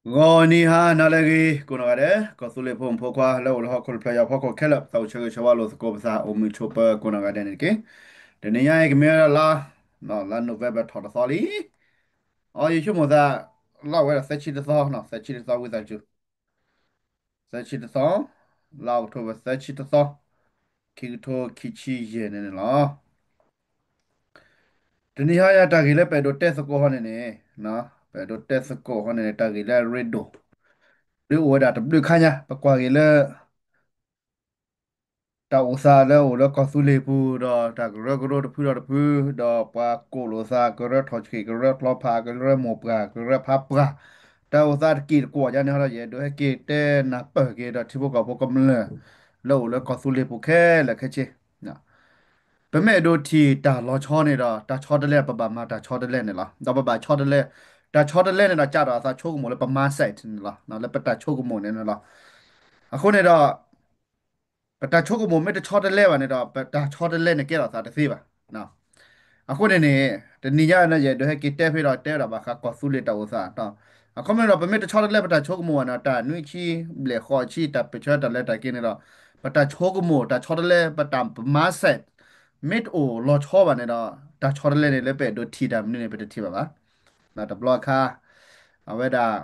ဂီၤနံၤဟါနၤလၢအဂ့ၤ ကိးနီၢ်ဂၤဒဲး ကီၢ်သူလ့ၤဖိမုၣ်ဖိခွါလၢအိၣ်လၢဟီၣ်ခိၣ်တဖျၢၣ်ညါဖီခိၣ်ခဲလၢာ် ပသးအိၣ်ဆၢဂ့ၤဆၢဝါလိာ်သကိးပသး အိၣ်မုာ်ဆိးပၢၤကိးနီၢ်ဂၤဒဲးန့ၣ်တက့ၢ်. တနံၤညါအံၤကမ့ၢ်ဝဲဒၣ်လါ လါ November ထီၣ်တသီလံ. အီ ယဆိကမိၣ်သး လါဝဲဒၣ်သၢဆံတသီ သၢဆံတသီဝံသးစူၤ သၢဆံတသီ လါ October သၢဆံတသီ ခံကထိခံဆံယဲၢ်န့ၣ်န့ၣ်လီၤ. တနံၤဟါအံၤတၢ်ဂ့ၢ်လၢပအဲၣ်ဒိးတဲသကိးဟီန့ၣ်န့ၣ် ပအဲၣ်ဒိးတဲသကိးဟီန့ၣ်န့ၣ် တၢ်ဂ့ၢ်လၢအရ့ဒိၣ် ဒ်အိၣ်ဝဲဒၣ်တဘျုးခါညါ ပကွၢ်ဂ့ၢ်လၢ တၢ်အိၣ်သးလၢအအိၣ်လၢကီၢ်သူလ့ၤပူၤ ဒီးတၢ်ကရၢကရိတဖုဒီးတဖု ဒီးပှၤကိးလိာ်သး ကရၢထီၣ်ဆှံၣ် ကရၢချီဖး ကရၢမိၢ်ပှၢ် ကရၢဖးပှၢ် တၢ်အိၣ်သးတက့ၢ်တကွီၢ်ညါန့ၣ်ဟီဒီး ယအဲၣ်ဒိးဟဲက့ၤတဲနၢ်ပၢၢ်က့ၤဒီးထံဖိကီၢ်ဖိကမျၢၢ် လၢအိၣ်လၢကီၢ်သူလ့ၤပူၤခဲလၢာ်ခဲဆ့ ပမ့ၢ်အဲၣ်ဒိးထံၣ်တၢ်လီၤဆီန့ၣ်ဒီး တၢ်ဆီတလဲ ပဘၣ်မၤတၢ်ဆီတလဲန့ၣ်လီၤ. ဒီးပဘၣ်ဆီတလဲ တၢ်ဆီတလဲန့ၣ်ဒီး ကးထီၣ်အသးဆိကမိၣ်လၢပ mindset န့ၣ်လီၤ. လၢပတၢ်ဆိကမိၣ်န့ၣ်န့ၣ်လီၤ. အဃိန့ၣ်ဒီး ပတၢ်ဆိကမိၣ်မ့ၢ်တဆီတလဲဘၣ်န့ၣ်ဒီး ပတၢ်ဆီတလဲန့ၣ်ကဲထီၣ်သးတသ့ဘၣ်. အဃိန့ၣ်န့ၣ် တနံၤညါန့ၣ် ယအဲၣ်ဒိးဟဲက့ၤတဲဖဲဒီးတဲဝဲဒၣ်ဘၣ်ဃးကီၢ်သူလ့ၤတၢ်အိၣ်သး အခီပညီဒီး ပမ့ၢ်တဆီတလဲပတၢ်ဆိကမိၣ်ဘၣ်န့ၣ်ဒီး တၢ်နွံဆံဘျဲၣ်ဃိးဆံ တၢ်ပၢၢ်ဆၢတၢ်လဲၤတၢ်က့ၤန့ၣ်ဒီး ပတၢ်ဆိကမိၣ် တၢ်ဆီတလဲ ပတၢ် mindset မ့ၢ်တအိၣ်လီၤဆီဘၣ်န့ၣ်ဒီး တၢ်ဆီတလဲန့ၣ်လၢပအဲၣ်ဒိးထံၣ်တၢ်မနုၤန့ၣ် ပတထံၣ်ဘၣ်ဘၣ်. တဘျီအခါ အဝဲဒၣ်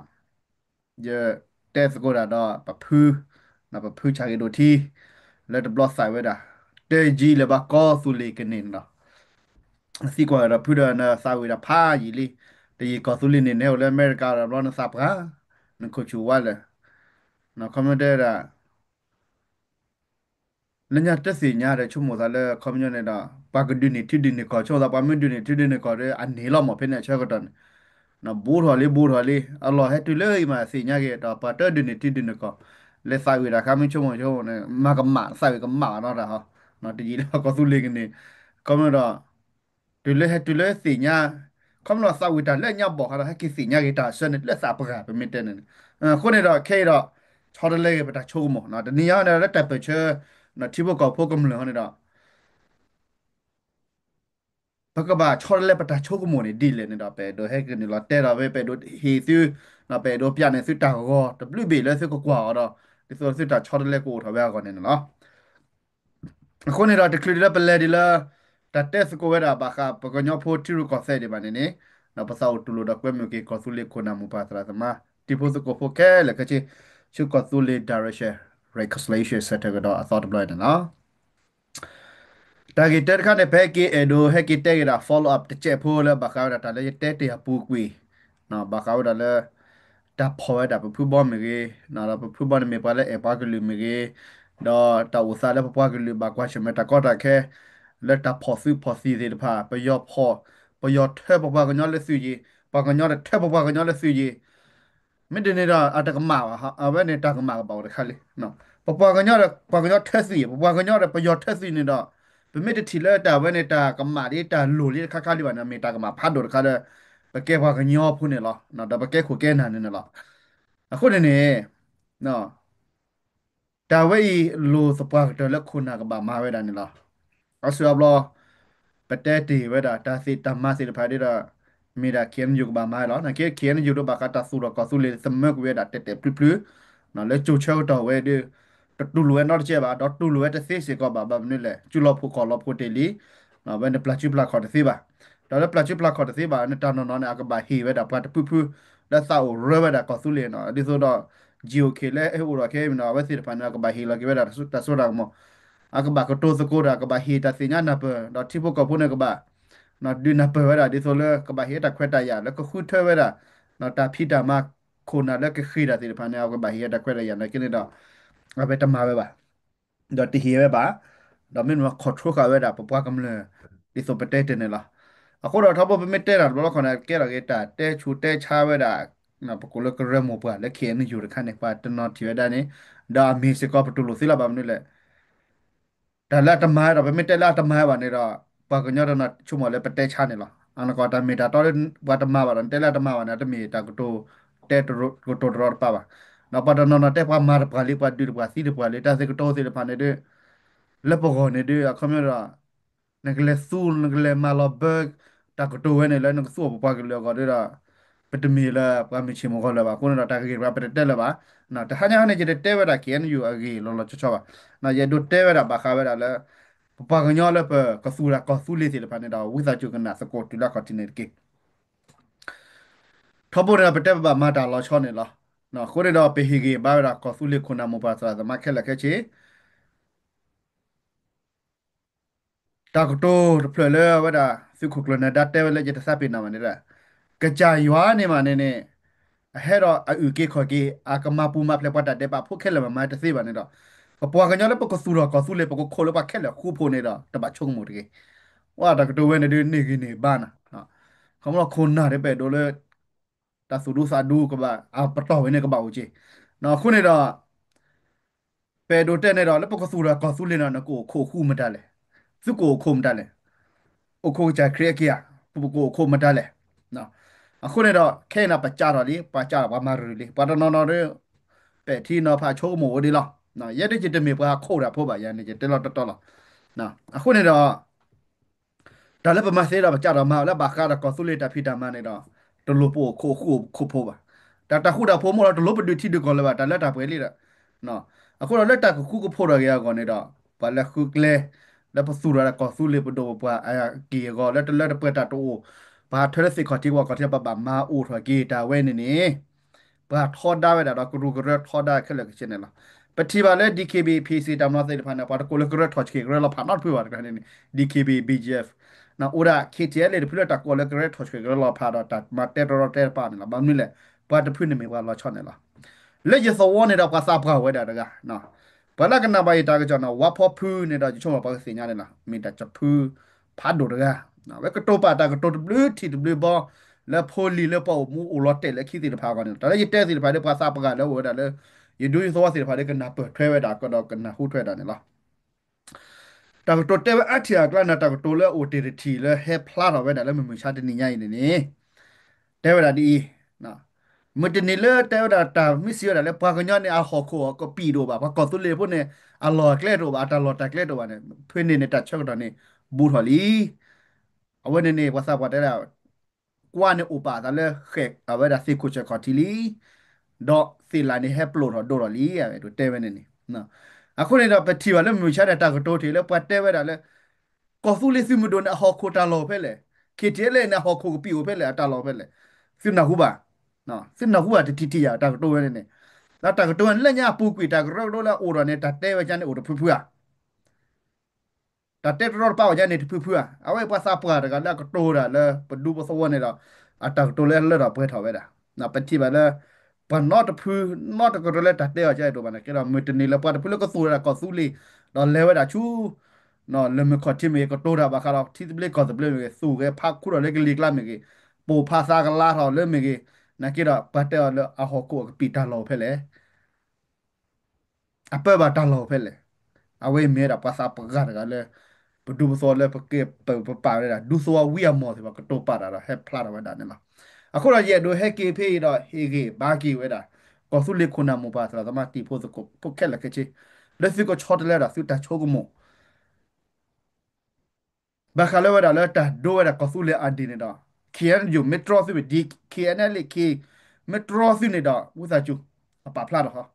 ယတဲသကိးတၢ်ဒီးပဖု, ပဖုဆၣ်ဂ့ၤဒိၣ်ထံ, လၢတဘျီသးဝဲဒၣ် တယံာ်လၢၤဘၣ်ကီၢ်သူလ့ၤကန့ၢ်န့ၣ်လီၤ. သံကွၢ်ဒီးဖုဒီးနသးဝံၣ်ဒၣ်ဖးယံာ်လံ, တယံာ်ကီၢ်သူလ့ၤန့ၣ် နဟဲအိၣ်လၢအမဲရကၤဒီးဘျီနသးပှၢ်, နခိၣ်ဆူၣ်ဝါလၢာ်, ခီမ့ၢ်တဲဒၣ် လၢညါတသ့ၣ်ညါဒီးဆိကမိၣ်သးလၢခီပညီန့ၣ်ဒီး ပှၤကဒုးန့ၢ်ထံဒုးန့ၢ်ကီၢ် ဆိကမိၣ်သးပှၤမ့ၢ်ဒုးန့ၢ်ထံဒုးန့ၢ်ကီၢ်ဒီး အန့ၢ်လီၤမးဖဲန့ၣ်အဆၢကတီၢ်န့ၣ်, ဘူးထီၣ်လံ ဘူးထီၣ်လံ အလီၢ်ဟဲတုၤလၢအံၤမးသ့ၣ်ညါက့ၤ ဒီးပှၤတဒုးန့ၢ်ထံဒုးန့ၢ်ကီၢ်, လၢသးဝံၣ်တၢ်ခါမ့ၢ်ဆိကမိၣ်ဆိကမိၣ်န့ၣ် မၤကမၣ်သးဝံၣ်ကမၣ်ဘၣ်နီတၢ်ဟီ, တယံာ်လၢကီၢ်သူလ့ၤကန့ၢ်, ခီပညီဒီး တုၤလၢဟဲတုၤလၢသ့ၣ်ညါ, ခီပညီသးဝံၣ်တၢ်လၢညါဘီၣ်ဃးဒီး ဟဲက့ၤသ့ၣ်ညါက့ၤတၢ်အဆၢန့ၣ် လၢသးပှၢ်ပမ့ၢ်တဲန့ၣ်, အဃိန့ၣ်ဒီးခဲအံၤဒီး ဆီတလဲက့ၤပတၢ်ဆိကမိၣ်, တနံၤညါန့ၣ်လၢတၢ်ပၢၢ်ဆၢ ထံဖိကီၢ်ဖိကမျၢၢ်ဟီန့ၣ်ဒီး ပကဘၣ်ဆီတလဲပတၢ်ဆိကမိၣ်န့ၣ်ဒ်လဲၣ်န့ၣ်ဒီး ပအဲၣ်ဒိးဟဲက့ၤနုာ်လီၤတဲဒီး ပအဲၣ်ဒိးဟ့ၣ်သု, ပအဲၣ်ဒိးပျးန့ၢ်သုတၢ်ဂီၤတဘျုးဘ့ၣ်လၢသုကကွၢ်အီၤဒီး ဒ်သိးသုတၢ်ဆီတလဲကအိၣ်ထီၣ်ဝဲအဂီၢ်န့ၣ်န့ၣ်လီၤ. အဃိန့ၣ်ဒီး တချုးဒံးလၢပလဲၤဒံးလၢ တၢ်တဲသကိးဝဲဒၣ်ဘၣ်ဃးပကညီဖိထံရူၢ်ကီၢ်သဲးဒံးဘၣ်န့ၣ်န့ၣ်, ပသးအိၣ်တူၢ်လိာ်ဒီးကွဲမုာ်က့ၤကီၢ်သူလ့ၤခိၣ်နၢ်မိၢ်ပၢ်သရၣ်သမါ တံၤဖိသကိးဖိခဲလၢာ်ခဲဆ့ ဆူကီၢ်သူလ့ၤ Direction Reconciliation Center ကဒီးအသီတဘျီန့ၣ်လီၤ. တၢ်ဂ့ၢ်တၢ်တခါန့ၣ် ပဟဲက့ၤအဲၣ်ဒိးဟဲက့ၤတဲက့ၤဒၣ် follow up တစဲးဖိလၢဘၣ်ဃးဝဲဒၣ်တၢ်လၢယတဲတ့ၢ်အပူၤကွံာ်, ဘၣ်ဃးဝဲဒၣ်လၢ တၢ်ဖီၣ်ဝဲဒၣ်ပဖုဘီမ့ၢ်ဂ့ၤ, ဒီးပဖုဘီန့ၣ်မ့ၢ်ပှၤလၢအဲၣ်ပှၤကလုာ်မ့ၢ်ဂ့ၤ, ဒီးတၢ်အိၣ်သးလၢပပှၤကလုာ်ဘၣ်ကွၢ်ဆၢၣ်မဲာ်တၢ်ကီတၢ်ခဲ လၢတၢ်ဖီၣ်သုးဖီၣ်သံၣ်သ့ၣ်တဖၣ် ပယီၤဖီၣ်, ပယီၤထၢပပှၤကညီလၢသုးယံၤ, ပှၤကညီဒီးထၢပပှၤကညီလၢသုးယံၤ မ့ၢ်ဒ်န့ၣ်ဒီး အတကမၣ်ဘၣ်, အဝဲန့ၣ်တၢ်ကမၣ်ကဘၣ်အိၣ်တခါလံ. ပပှၤကညီဒီး ပှၤကညီထၢသုး, ပပှၤကညီဒီးပယီၤထၢသုးန့ၣ်ဒီး ပမ့ၢ်တထံၣ်လၢတၢ်ဝဲန့ၣ် တၢ်ကမၣ်လံ တၢ်လိၣ်လံတခါခါလံဘၣ်န့ၣ် မ့ၢ်တၢ်ကမၣ်ဖးဒိၣ်တခါလၢ ပကဲပှၤကညီဖိန့ၣ်လီၤ. ဒီးပကဲခိၣ်ကဲနၢ်န့ၣ်န့ၣ်လီၤ. အဃိန့ၣ်န့ၣ် တၢ်ဝဲအံၤ လိၣ်သပှၢ်ကတၢၢ်လၢခိၣ်နၢ်ကဘၣ်မၤဝဲဒၣ်န့ၣ်လီၤ. အါစုအါဘျီ ပတဲတ့ၢ်ဝဲဒၣ် တၢ်သ့ၣ်တၢ်မၤသ့ၣ်တဖၣ်ဒ်ဒီး မ့ၢ်ဒၣ် K N U ကဘၣ်မၤလီၤ. နာ်က့ K N U ဒိးဘၣ်ဃးတၢ်သူၣ်ထီၣ်ကီၢ်သူလ့ၤ သမၢကွံာ်ဝဲဒၣ်တဲာ်တဲာ်ဖျုးဖျုး လၢကၠိဆၢကတီၢ်ဝဲဒီး တတူၢ်လိာ်ဝဲနီတစဲးဘၣ် ဒီးတူၢ်လိာ်ဝဲတသ့စ့ၢ်ကီးဘၣ် ဘၣ်မနုၤလဲၣ် စုလီၢ်ဖှိၣ်ခီၣ်လီၢ်ဖှိၣ်တ့ၢ်လံ ဝဲန့ၣ်ပျၢ်စုပျၢ်ခီၣ်တသ့ဘၣ်. ဒီးလၢပျၢ်စုပျၢ်ခီၣ်တသ့ဘၣ်န့ၣ် တၢ်နီၢ်နီၢ်န့ၣ် အကဘၣ်ဟ့ၣ်ဝဲဒၣ်ပှၤတဖုဖု လၢသးအိၣ်ရၢဝဲဒၣ်ကီၢ်သူလ့ၤန့ၣ် ဒ်သိးဒီး G O K လၢအအိၣ်ဒီးခဲအံၤန့ၣ် အဝဲသ့ၣ်တဖၣ်န့ၣ် အကဘၣ်ဟ့ၣ်လီၤက့ၤဝဲဒၣ်တၢ်စိတၢ်ကမီၤ အကဘၣ်ကတိၤသကိးဒီး အကဘၣ်ဟ့ၣ်တၢ်သ့ၣ်ညါနၢ်ပၢၢ် ဒီးထံဖိကီၢ်ဖိန့ၣ်ကဘၣ် ဒုးနၢ်ပၢၢ်ဝဲဒၣ် ဒ်သိးလၢကဘၣ်ဟ့ၣ်တၢ်ခွဲးတၢ်ယာ်လၢကဃုထၢဝဲဒၣ် တၢ်ဖံးတၢ်မၤ ခိၣ်နၢ်လၢကဃ့ၢ်တၢ်သ့ၣ်တဖၣ်န့ၣ် အကဘၣ်ဟ့ၣ်တၢ်ခွဲးတၢ်ယာ်နာ်က့န့ၣ်ဒီး အဝဲတမၤဝဲဘၣ် ဒီးတဟ့ၣ်ဝဲဘၣ် ဒီးမ့ၢ်မၤ control ဃာ်ဝဲဒၣ်ပပှၤကမျၢၢ် ဒ်သိးပတဲတ့ၢ်န့ၣ်လီၤ. အဃိဒီးထီဘိပမ့ၢ်တဲတၢ်တဘျီလီၤခီန့ၣ် ကဲထီၣ်က့ၤတၢ်တဲဆူးတဲဆါဝဲဒၣ် ပကိးလၢကရၢမိၢ်ပှၢ်လၢ K N U တခါန့ၣ် ပှၤတနီၤထံၣ်ဝဲဒၣ်န့ၣ် ဒီးအမ့ၢ်စ့ၢ်ကီးပတူၢ်လိာ်သ့လီၤ ဘၣ်မနုၤလဲၣ် တၢ်လၢအတမၤဒီး ပမ့ၢ်တဲလၢအတမၤဘၣ်န့ၣ်ဒီး ပှၤကညီတနီၤဆိကမိၣ်လၢပတဲဆါန့ၣ်လီၤ. အနီၢ်ကီၢ်တၢ်မ့ၢ်တၢ်တီလၢပှၤတမၤဘၣ်ဒီး နတဲလၢအတမၤဘၣ်န့ၣ် တမ့ၢ်တၢ်ကတိၤ တဲကတိၤတရီတပါဘၣ်. ဒီးပှၤတနီၤနီၤတဲပှၤမၤတပှၢ်လံ ပှၤဒုးတပှၢ်သံတပှၢ်လံတၢ်သ့ၣ်ကတိၤသ့ၣ်တဖၣ်န့ၣ်ဒီး လၢပဂီၢ်န့ၣ်ဒီး အခီပညီဒီး နကလဲၤသူ နကလဲၤမၤလီၤဘၢ တၢ်ကတိၤဝဲန့ၣ်လၢနကသူအီၤပပှၤကလုာ်အဂီၢ်ဒီး ပတမ့ၢ်လၢပှၤမုၢ်ဆ့ၣ်မုၢ်ဂီၤလၢၤဘၣ်အဃိန့ၣ်ဒီး တၢ်ဂ့ၢ်တဖၣ်ပတတဲလၢၤဘၣ်. တဟါညါန့ၣ် ယတတဲဝဲဒၣ် K N U အဂ့ၢ်လီၤလီၤဆီဆီဘၣ်. ယအဲၣ်ဒိးတဲဝဲဒၣ်ဘၣ်ဃးဝဲဒၣ်လၢ ပပှၤကညီလၢပကသူၣ်ဒၣ်ကီၢ်သူလ့ၤသ့ၣ်တဖၣ်န့ၣ်ဒီး ဝံသးစူၤကနၣ်သကိးတုၤလၢခီၣ်ထံးန့ၣ်တက့ၢ်. ထီဘိန့ၣ်ဒီး ပတဲပဘၣ်မၤတၢ်လီၤဆီန့ၣ်လီၤ. အဃိန့ၣ်ဒီး ပဟ့ၣ်ဂံၢ်ဘါဝဲဒၣ်ကီၢ်သူလ့ၤခိၣ်နၢ်မိၢ်ပၢ်သရၣ်သမါခဲလၢာ်ခဲဆ့ တၢ်ကတိၤတဖျၢၣ်လၢအဝဲဒၣ် သုးခိၣ်ကျၢၢ်နၢၤဒါတဲဝဲလၢယတသးပ့ၤနီၣ်ဘၣ်န့ၣ်ဒီး ကစၢ်ယွၤန့ၣ်မးန့ၣ်န့ၣ် အဟဲဒီးအအုၣ်က့ၤခီၣ်က့ၤ အကမၤပူၤမၤဖျဲးပှၤတၢ်ဒဲးဘးဖိခဲလၢာ်မးမၤတသ့ဘၣ်န့ၣ်ဒီး ပပှၤကညီလၢပကသူၣ်ထီၣ်ကီၢ်သူလ့ၤ ပကခိၣ်လၢပှၤခဲလၢာ်ဃူဖိးန့ၣ်ဒီး တဘၣ်ဆိကမိၣ်တဂ့ၤ. ဝဲတၢ်ကတိၤဝဲန့ၣ်ဒုးန့ၢ်ဂံၢ်န့ၢ်ဘါနၤ ခီဖျိခိၣ်နၢ်ဒ်ပအဲၣ်ဒိးလၢ တၢ်သူၣ်ဒူသးဒူကဘၣ် အပတီၢ်ဝဲန့ၣ်ကဘၣ်အိၣ်က့ၤ. အဃိန့ၣ်ဒီး ပအဲၣ်ဒိးတဲန့ၣ်ဒီး လၢပကသူၣ်ထီၣ်ကီၢ်သူလ့ၤန့ၣ် နကအိၣ်ခိးဃူမတၤလဲၣ်, သုကအိၣ်ခိးမတၤလဲၣ်, အိၣ်ခိးကစၢ်ခရံာ်အက့ၢ်ဧါ, ပကအိၣ်ခိးမတၤလဲၣ်. အဃိန့ၣ်ဒီး ခဲအံၤန့ၣ် ပစးထီၣ်လံ, ပစးထီၣ်ပှၤမၤရူၤလံ, ပှၤတနီၤနီၤဒီး ပဲာ်ထံနီၤဖးဆိကမိၣ်ဝဲဒ်လီၤ. ယဲဒၣ်ယတမ့ၢ်ပှၤခိၣ်တၢ်ဖိဘၣ်, ယၤန့ၣ်ယတဲလီၤတတီလီၤ. အဃိန့ၣ်ဒီး တၢ်လၢပမၤသ့ဒီးပစးထီၣ်မၤအီၤလၢဘၣ်ဃးဒီးကီၢ်သူလ့ၤတၢ်ဖံးတၢ်မၤန့ၣ်ဒီး တလိၣ်ပအိၣ်ခိးဃူအိၣ်ခိးဖိးဘၣ်. တၢ်တၢ်ဃူတၢ်ဖိးမ့ၢ်လီၤ တလိၣ်ပဒုးထံဒုးကီၢ်လၢၤဘၣ် တၢ်လၢတၢ်ပှဲၤလံဒီး အဃိဒီးလၢတၢ်ကဃူကဖိးထီၣ်က့ၤအဂီၢ်န့ၣ်ဒီး ပှၤလၢဃုကျဲ လၢပသူၣ်ထီၣ်ဒၣ်ကီၢ်သူလ့ၤပဒိၣ်ပပှၢ်အက့ၢ်အဂီၤ လၢတလၢတပှဲၤတၢ်တအိၣ် ပဟးထွဲလၢသ့ၣ်ခီၣ်ထံးဝၣ်ခီၣ်ထံး ပဘၣ်မၤအိၣ်ထီၣ်က့ၤတၢ်ဝဲန့ၣ်န့ၣ် ပှၤထီဒါဝဲဒၣ်ဒီးကရူၢ်ကရၢထီဒါခဲလၢာ်ခဲဆ့န့ၣ်လီၤ. ပထံၣ်ဘၣ်လၢ D K B A P C တၢ်မၤသ့ၣ်တဖၣ်န့ၣ် ပှၤတကိးလၢကရၢထီၣ်ဆှံးကရၢလီၤဖးနီတဖုဘၣ်တခါန့ၣ်န့ၣ် D K B A B G F အိၣ်ဒၣ် K T L A တဖုလၢတၢ်ကိးလၢကရၢထီၣ်ဆှံးကရၢလီၤဖးဒီးတၢ်မၤတဲတရီတဲတပါန့ၣ်လီၤ. ဘၣ်မနုၤလဲၣ် ပှၤတဖုန့ၣ်မ့ၢ်ပှၤလီၤဆီန့ၣ်လီၤ. လၢယသဝီန့ၣ်ဒီး ပှၤသးပှၢ်ဝဲဒၣ်တဂၤ ပှၤလၢကနၣ်ဘၣ်ယတၢ်ကစီၣ်န့ၣ် ဝါဖီဖုန့ၣ်ဒီး ယဆိကမိၣ်ပှၤကသ့ၣ်ညါန့ၣ်လီၤ. မ့ၢ်တၢ်ကဖုဖးဒိၣ်တဂၤ အဝဲကတိၤပာ်တၢ်ကတိၤတဘျုးထံၣ်တဘျုးဘီ လၢဖိလံၤလၢပှၤအိၣ်မူအိၣ်လီၤတဲာ်လၢခံသ့ၣ်တဖၣ်အဂီၢ်န့ၣ်လီၤ. တၢ်လၢယတဲသ့ၣ်တဖၣ်ဒီး ပှၤသးပှၢ်လၢအိၣ်ဝဲဒၣ်လၢ ယဒူယသဝီသ့ၣ်တဖၣ်ဒီး ကနၢ်ပၢၢ်ထွဲဝဲဒၣ်ကဒီးကနၢ်ဟူထွဲဒၣ်န့ၣ်လီၤ. တၢ်ကတိၤတဲဝဲအါထံၣ်အကျါန့ၣ် တၢ်ကတိၤလၢအအိၣ်တ့ၢ်တထံၣ်လၢဟဲဖျါထီၣ်ဝဲဒၣ်လၢမုၢ်မဆါတနံၤညါအံၤန့ၣ်န့ၣ် တဲဝဲဒၣ်ဒ်အံၤ, မုၢ်တနံၤလၢတဲဝဲဒၣ်တၢ်မ့ၢ်စံးဝဲဒၣ်လၢ ပှၤကညီန့ၣ်အဟီၣ်ခိၣ်အကပံာ်တအိၣ်ဘၣ်, ပှၤကီၢ်သူလ့ၤဖိန့ၣ် အလီၢ်အကျဲတအိၣ်ဘၣ်, အတၢ်လီၢ်တၢ်ကျဲတအိၣ်ဘၣ်န့ၣ် ဖဲန့ၣ်န့ၣ် တၢ်ဆၢကတီၢ်န့ၣ် ဘူးထီၣ်လံ. အဝဲန့ၣ်န့ၣ် ပှၤသးပှၢ်တဲဒၣ် ကွၢ်န့ၣ်အိၣ်ပာ်အသးလၢဃဲးအဝဲဒၣ်သ့ၣ်ခိၣ်ဆၢၣ်ခီၣ်ထံးလံ, ဒီးသ့ၣ်လၣ်န့ၣ်ဟဲပျိာ်ထီၣ်ဒိၣ်ထီၣ်လံ, အဝဲဒၣ်တဲဝဲန့ၣ်န့ၣ်. အဃိန့ၣ်ဒီး ပထံၣ်ဘၣ်လၢမုၢ်မဆါန့ၣ် တၢ်ကတိၤထံၣ်လၢပှၤတဲဝဲဒၣ်လၢ ကီၢ်သူလ့ၤသုးမုၢ်ဒိၣ်န့ၣ် အဟီၣ်ခိၣ်တၢ်လီၢ်အိၣ်ဖဲလဲၣ်, K T L A န့ၣ် အဟီၣ်ခိၣ်ကပံာ်အိၣ်ဖဲလဲၣ်, အတၢ်လီၢ်အိၣ်ဖဲလဲၣ်, သုနၢ်ဟူဘၣ်, သုနၢ်ဟူဘၣ်တထံၣ်ထံၣ်ယၤ တၢ်ကတိၤဝဲန့ၣ်န့ၣ်. လၢတၢ်ကတိၤဝဲန့ၣ် လၢညါအပူၤကွံာ် တၢ်ကရၢကရိလၢအအိၣ်ဒီးန့ၣ် တၢ်တဲဝဲဒၣ်န့ၣ်အိၣ်တဖုဖုဧါ တၢ်တဲတရီတပါဝဲဒၣ်န့ၣ်တဖုဖုဧါ. အဝဲပှၤသးပှၢ်တဂၤလၢအကတိၤတၢ်လၢပဒူပသဝီန့ၣ်ဒီး အတၢ်ကတိၤလၢလၢထီၣ်ပှဲၤထီၣ်ဝဲဒၣ်. ပထံၣ်ဘၣ်လၢ ပှၤနီတဖု နီတကရၢလၢတၢ်တဲအီၤကဲတအိၣ်ဘၣ်န့ၣ် ကဲဒီးမုၢ်တနံၤလၢပှၤတဖုလၢကသူၣ်ဝဲဒၣ်ကီၢ်သူလ့ၤ ဒီးလဲၤဝဲဒၣ်ဆူ လၢမုၢ်ခီၣ်ထံးမ့ၢ်ဂ့ၤ ကတိၤတၢ်ဘၣ်ဃးဒီးထံသဘျ့ကီၢ်သဘျ့မ့ၢ်ဂ့ၤ သူၣ်ဂဲၤဖးခူဒီးလၢကလံၤကျါမ့ၢ်ဂ့ၤ ပိာ်ဖးသးကလၤထီၣ်လၢမ့ၢ်ဂ့ၤ နာ်က့ဒီး ပှၤတဲအီၤလၢအဟီၣ်ခိၣ်အကပံာ်တၢ်လီၢ်အိၣ်ဖဲလဲၣ် အပၢဘၣ်တၢ်လီၢ်အိၣ်ဖဲလဲၣ်. အဝဲမ့ၢ်ဝဲဒၣ်ပှၤသးပှၢ်တဂၤလၢ ပဒူပသဝီလၢပကဲပပာ်ဝဲဒၣ် ဒူသဝီဝံအမီၢ်သ့ၣ်တဖၣ် ကတိၤပာ်တၢ်ဒီးဟဲဖျါထီၣ်ဝဲဒၣ်န့ၣ်လီၤ. အဃိဒီးယအဲၣ်ဒိးဟဲက့ၤဖဲအံၤဒီး ဟ့ၣ်ဂံၢ်ဘါက့ၤဝဲဒၣ် ကီၢ်သူလ့ၤခိၣ်နၢ်မိၢ်ပၢ်သရၣ်သမါတံၤဖိသကိးဖိခဲလၢာ်ခဲဆ့ လၢသုကဆီတလဲဒီးသုတၢ်ဆိကမိၣ် ဘၣ်ဃးလၢဝဲဒၣ်လၢတၢ်ဒိဝဲဒၣ်ကီၢ်သူလ့ၤအါဒံးန့ၣ်ဒီး K N U မ့ၢ်တြီသုမ့ၢ်ဒ် K N L A မ့ၢ်တြီသုန့ၣ်ဒီး ဝံသးစူၤ အပာ်ဖျါထီၣ်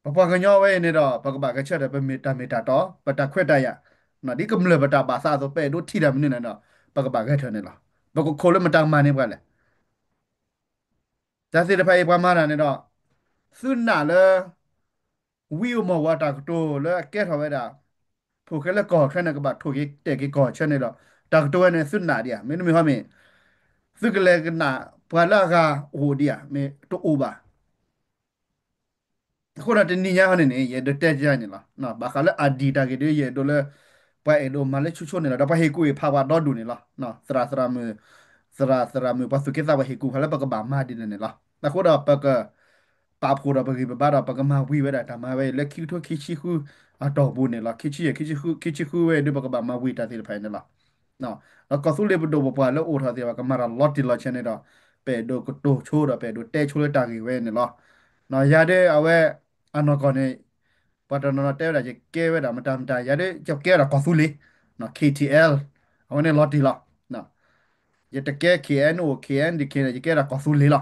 ပပှၤကညီဝဲအံၤန့ၣ်ဒီး ပကဘၣ်ဂဲၤဆၢထၢၣ် ပမ့ၢ်တၢ်မ့ၢ်တၢ်တီ ပတၢ်ခွဲးတၢ်ယာ် ဒ်ကမျၢၢ်ပတၢ်ဘၣ်သးအသိး ပအဲၣ်ဒိးထံၣ်တၢ်မနုၤန့ၣ်ဒီး ပကဘၣ်ဂဲၤဆၢထၢၣ်န့ၣ်လီၤ. ပကခိၣ်လၢမတၤကမၤန့ၢ်ပှၤလဲၣ် တၢ်သ့ၣ်တဖၣ်အံၤပှၤမၤတၢ်န့ၣ်ဒီး သုနာ်လၢ ဝံအမီၢ်ဝဲတၢ်ကတိၤလၢအကဲထီၣ်ဝဲဒၣ် ဖိၣ်ဃဲလၢကီၢ်ချၢန့ၣ် ကဘၣ်ထိၣ်က့ၤတဲာ်က့ၤကီၢ်ချၢန့ၣ်ဒီး တၢ်ကတိၤဝဲန့ၣ်သုနာ်ဒံးဧါ မ့တမ့ၢ်ဟီမ့ၢ် သုကလဲၤကနၣ်ပှၤလၢအဂၤအိၣ်ဒံးဧါ မ့ၢ်တအိၣ်ဘၣ်. အဃိဒီးတနံၤညါဟီန့ၣ်န့ၣ် ယအဲၣ်ဒိးတဲန့ၣ်လီၤ. ဘၣ်ဃးလၢအါဒံးတၢ်ဂ့ၢ်ဒ် ယအဲၣ်ဒိးလၢ ပှၤအဲၣ်ဒိးမၤလၢဆိဆိန့ၣ်လီၤ. ဒီးပှၤဟ့ၣ်ကူၣ်ဟ့ၣ်ဖးပှၤဒီဒူၣ်န့ၣ်လီၤ. သရၣ်သရၣ်မုၣ် သရၣ်သရၣ်မုၣ် ပှၤသူၣ်က့သးပှၢ်ဟ့ၣ်ကူၣ်ဖးလၢပကဘၣ်မၤဒ်လဲၣ်န့ၣ်လီၤ. အဃိဒီးပက ပာ်ဖှိၣ်ဒီးပဂံၢ်ပဘါဒီး ပကမၤဝံၤဝဲဒၣ်တၢ်မၤဝဲလၢခံကထိခံဆံဃုအတီၢ်ပူၤန့ၣ်လီၤ. ခံဆံယဲၢ် ခံဆံဃုဝဲဒၣ် ပကဘၣ်မၤဝံၤတၢ်သ့ၣ်တဖၣ်အံၤန့ၣ်လီၤ. ဒီးကီၢ်သူလ့ၤပဒိၣ်ပပှၢ်လၢအိၣ်ထီၣ်သ့ၣ်တဖၣ် ကမၤတၢ်လီၤတံၢ်လီၤဆဲးန့ၣ်ဒီး ပအဲၣ်ဒိးကတိၤဆိဒီး ပအဲၣ်ဒိးတဲဆိလၢတၢ်ဂ့ၢ်ဝဲန့ၣ်လီၤ. ယၤဒ်အဝဲ အနီၢ်ကီၢ်န့ၣ် ပှၤတနီၤနီၤတဲဝဲဒၣ် ယကဲဝဲဒၣ်မတၤမတၤ ယၤဒ်ယကဲဝဲဒၣ်ကီၢ်သူလ့ၤ K T L အဝဲန့ၣ်လီၤတံၢ်လီၤ. ယတကဲ K N O K N D K န့ၣ် ယကဲဒၣ်ကီၢ်သူလ့ၤလီၤ.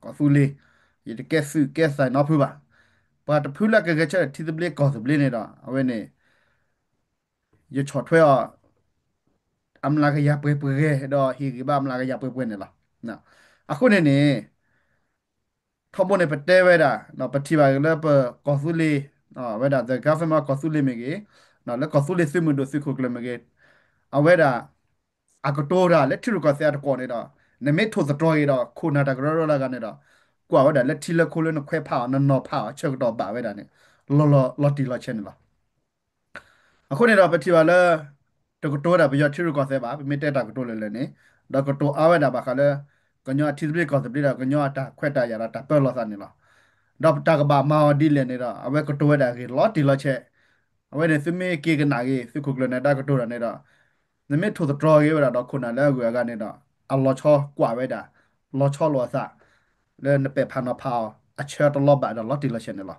ကီၢ်သူလ့ၤ, ယတကဲသုးကဲသံးနီတဖုဘၣ်. ပှၤတဖုလၢကဂဲၤဆၢထၢၣ်ထံသဘျ့ကီၢ်သဘျ့န့ၣ်ဒီး အဝဲန့ၣ် ယဆီၣ်ထွဲအီၤ အမျးကယၤပှဲၤပှဲၤ ဒီးဟ့ၣ်ဂံၢ်ဘါအမျးကယၤပှဲၤပှဲၤန့ၣ်လီၤ. အဃိန့ၣ်န့ၣ် ထီဘိန့ၣ် ပတဲဝဲဒၣ် ပထံၣ်ဘၣ်လၢပကီၢ်သူလ့ၤ ဝဲဒၣ် the government ကီၢ်သူလ့ၤမ့ၢ်ဂ့ၤ, လၢကီၢ်သူလ့ၤသုးမုၢ်ဒိၣ်သုးခိၣ်ကျၢၢ်မ့ၢ်ဂ့ၤ, အဝဲဒၣ် အကတိၤတၢ်လၢထံရူၢ်ကီၢ်သဲးအတကွီၢ်န့ၣ်ဒီး နမ့ၢ်ထိၣ်သတြီၤဂ့ၤဒီး ခိၣ်နၢ်တၢ်ကရၢကရိလၢအဂၤန့ၣ်ဒီး ကွၢ်ဝဲဒၣ်လၢထံလၢခိလၢနခွဲးဖးအီၤ နနီၤဖးအီၤ အဆၢကတီၢ်ဘၣ်ဝဲဒၣ်န့ၣ် လီၤလီၤလီၤတံၢ်လီၤဆဲးန့ၣ်လီၤ. အဃိန့ၣ်ဒီး ပထံၣ်ဘၣ်လၢ တကတိၤဝဲဒၣ်ပယီၤထံရူၢ်ကီၢ်သဲးဘၣ်, ပမ့ၢ်တဲတၢ်ကတိၤလၢာ်လၢာ်န့ၣ်, ဒီးကတိၤအါဝဲဒၣ်ဘၣ်ဃးလၢ ကညီအထံသဘျ့ကီၢ်သဘျ့ဒီး ကညီအတၢ်ခွဲးတၢ်ယာ်ဒီးတၢ်ပၢလီၤသးန့ၣ်လီၤ. ဒီးတၢ်ကဘၣ်မၤအီၤဒ်လဲၣ်န့ၣ်ဒီး အဝဲကတိၤဝဲဒၣ်ဂ့ၢ်လီၤတံၢ်လီၤဆဲး, အဝဲန့ၣ်သုမ့ၢ်က့ၤကနၣ်ဂ့ၤ သုးခိၣ်ကျၢၢ်နၢၤဒါကတိၤတၢ်န့ၣ်ဒီး နမ့ၢ်ထိၣ်သတြီၤဂ့ၤဝဲဒၣ်ဒီးခိၣ်နၢ်လၢအဂုၤအဂၤန့ၣ်ဒီး အလီၤဆီကွၢ်ဝဲဒၣ် လီၤဆီလိာ်အသး လၢနပဲာ်ဖးနီၤဖးအီၤ အဆၢတလီၤဘၣ်ဒီးလီၤတံၢ်လီၤဆဲးန့ၣ်လီၤ.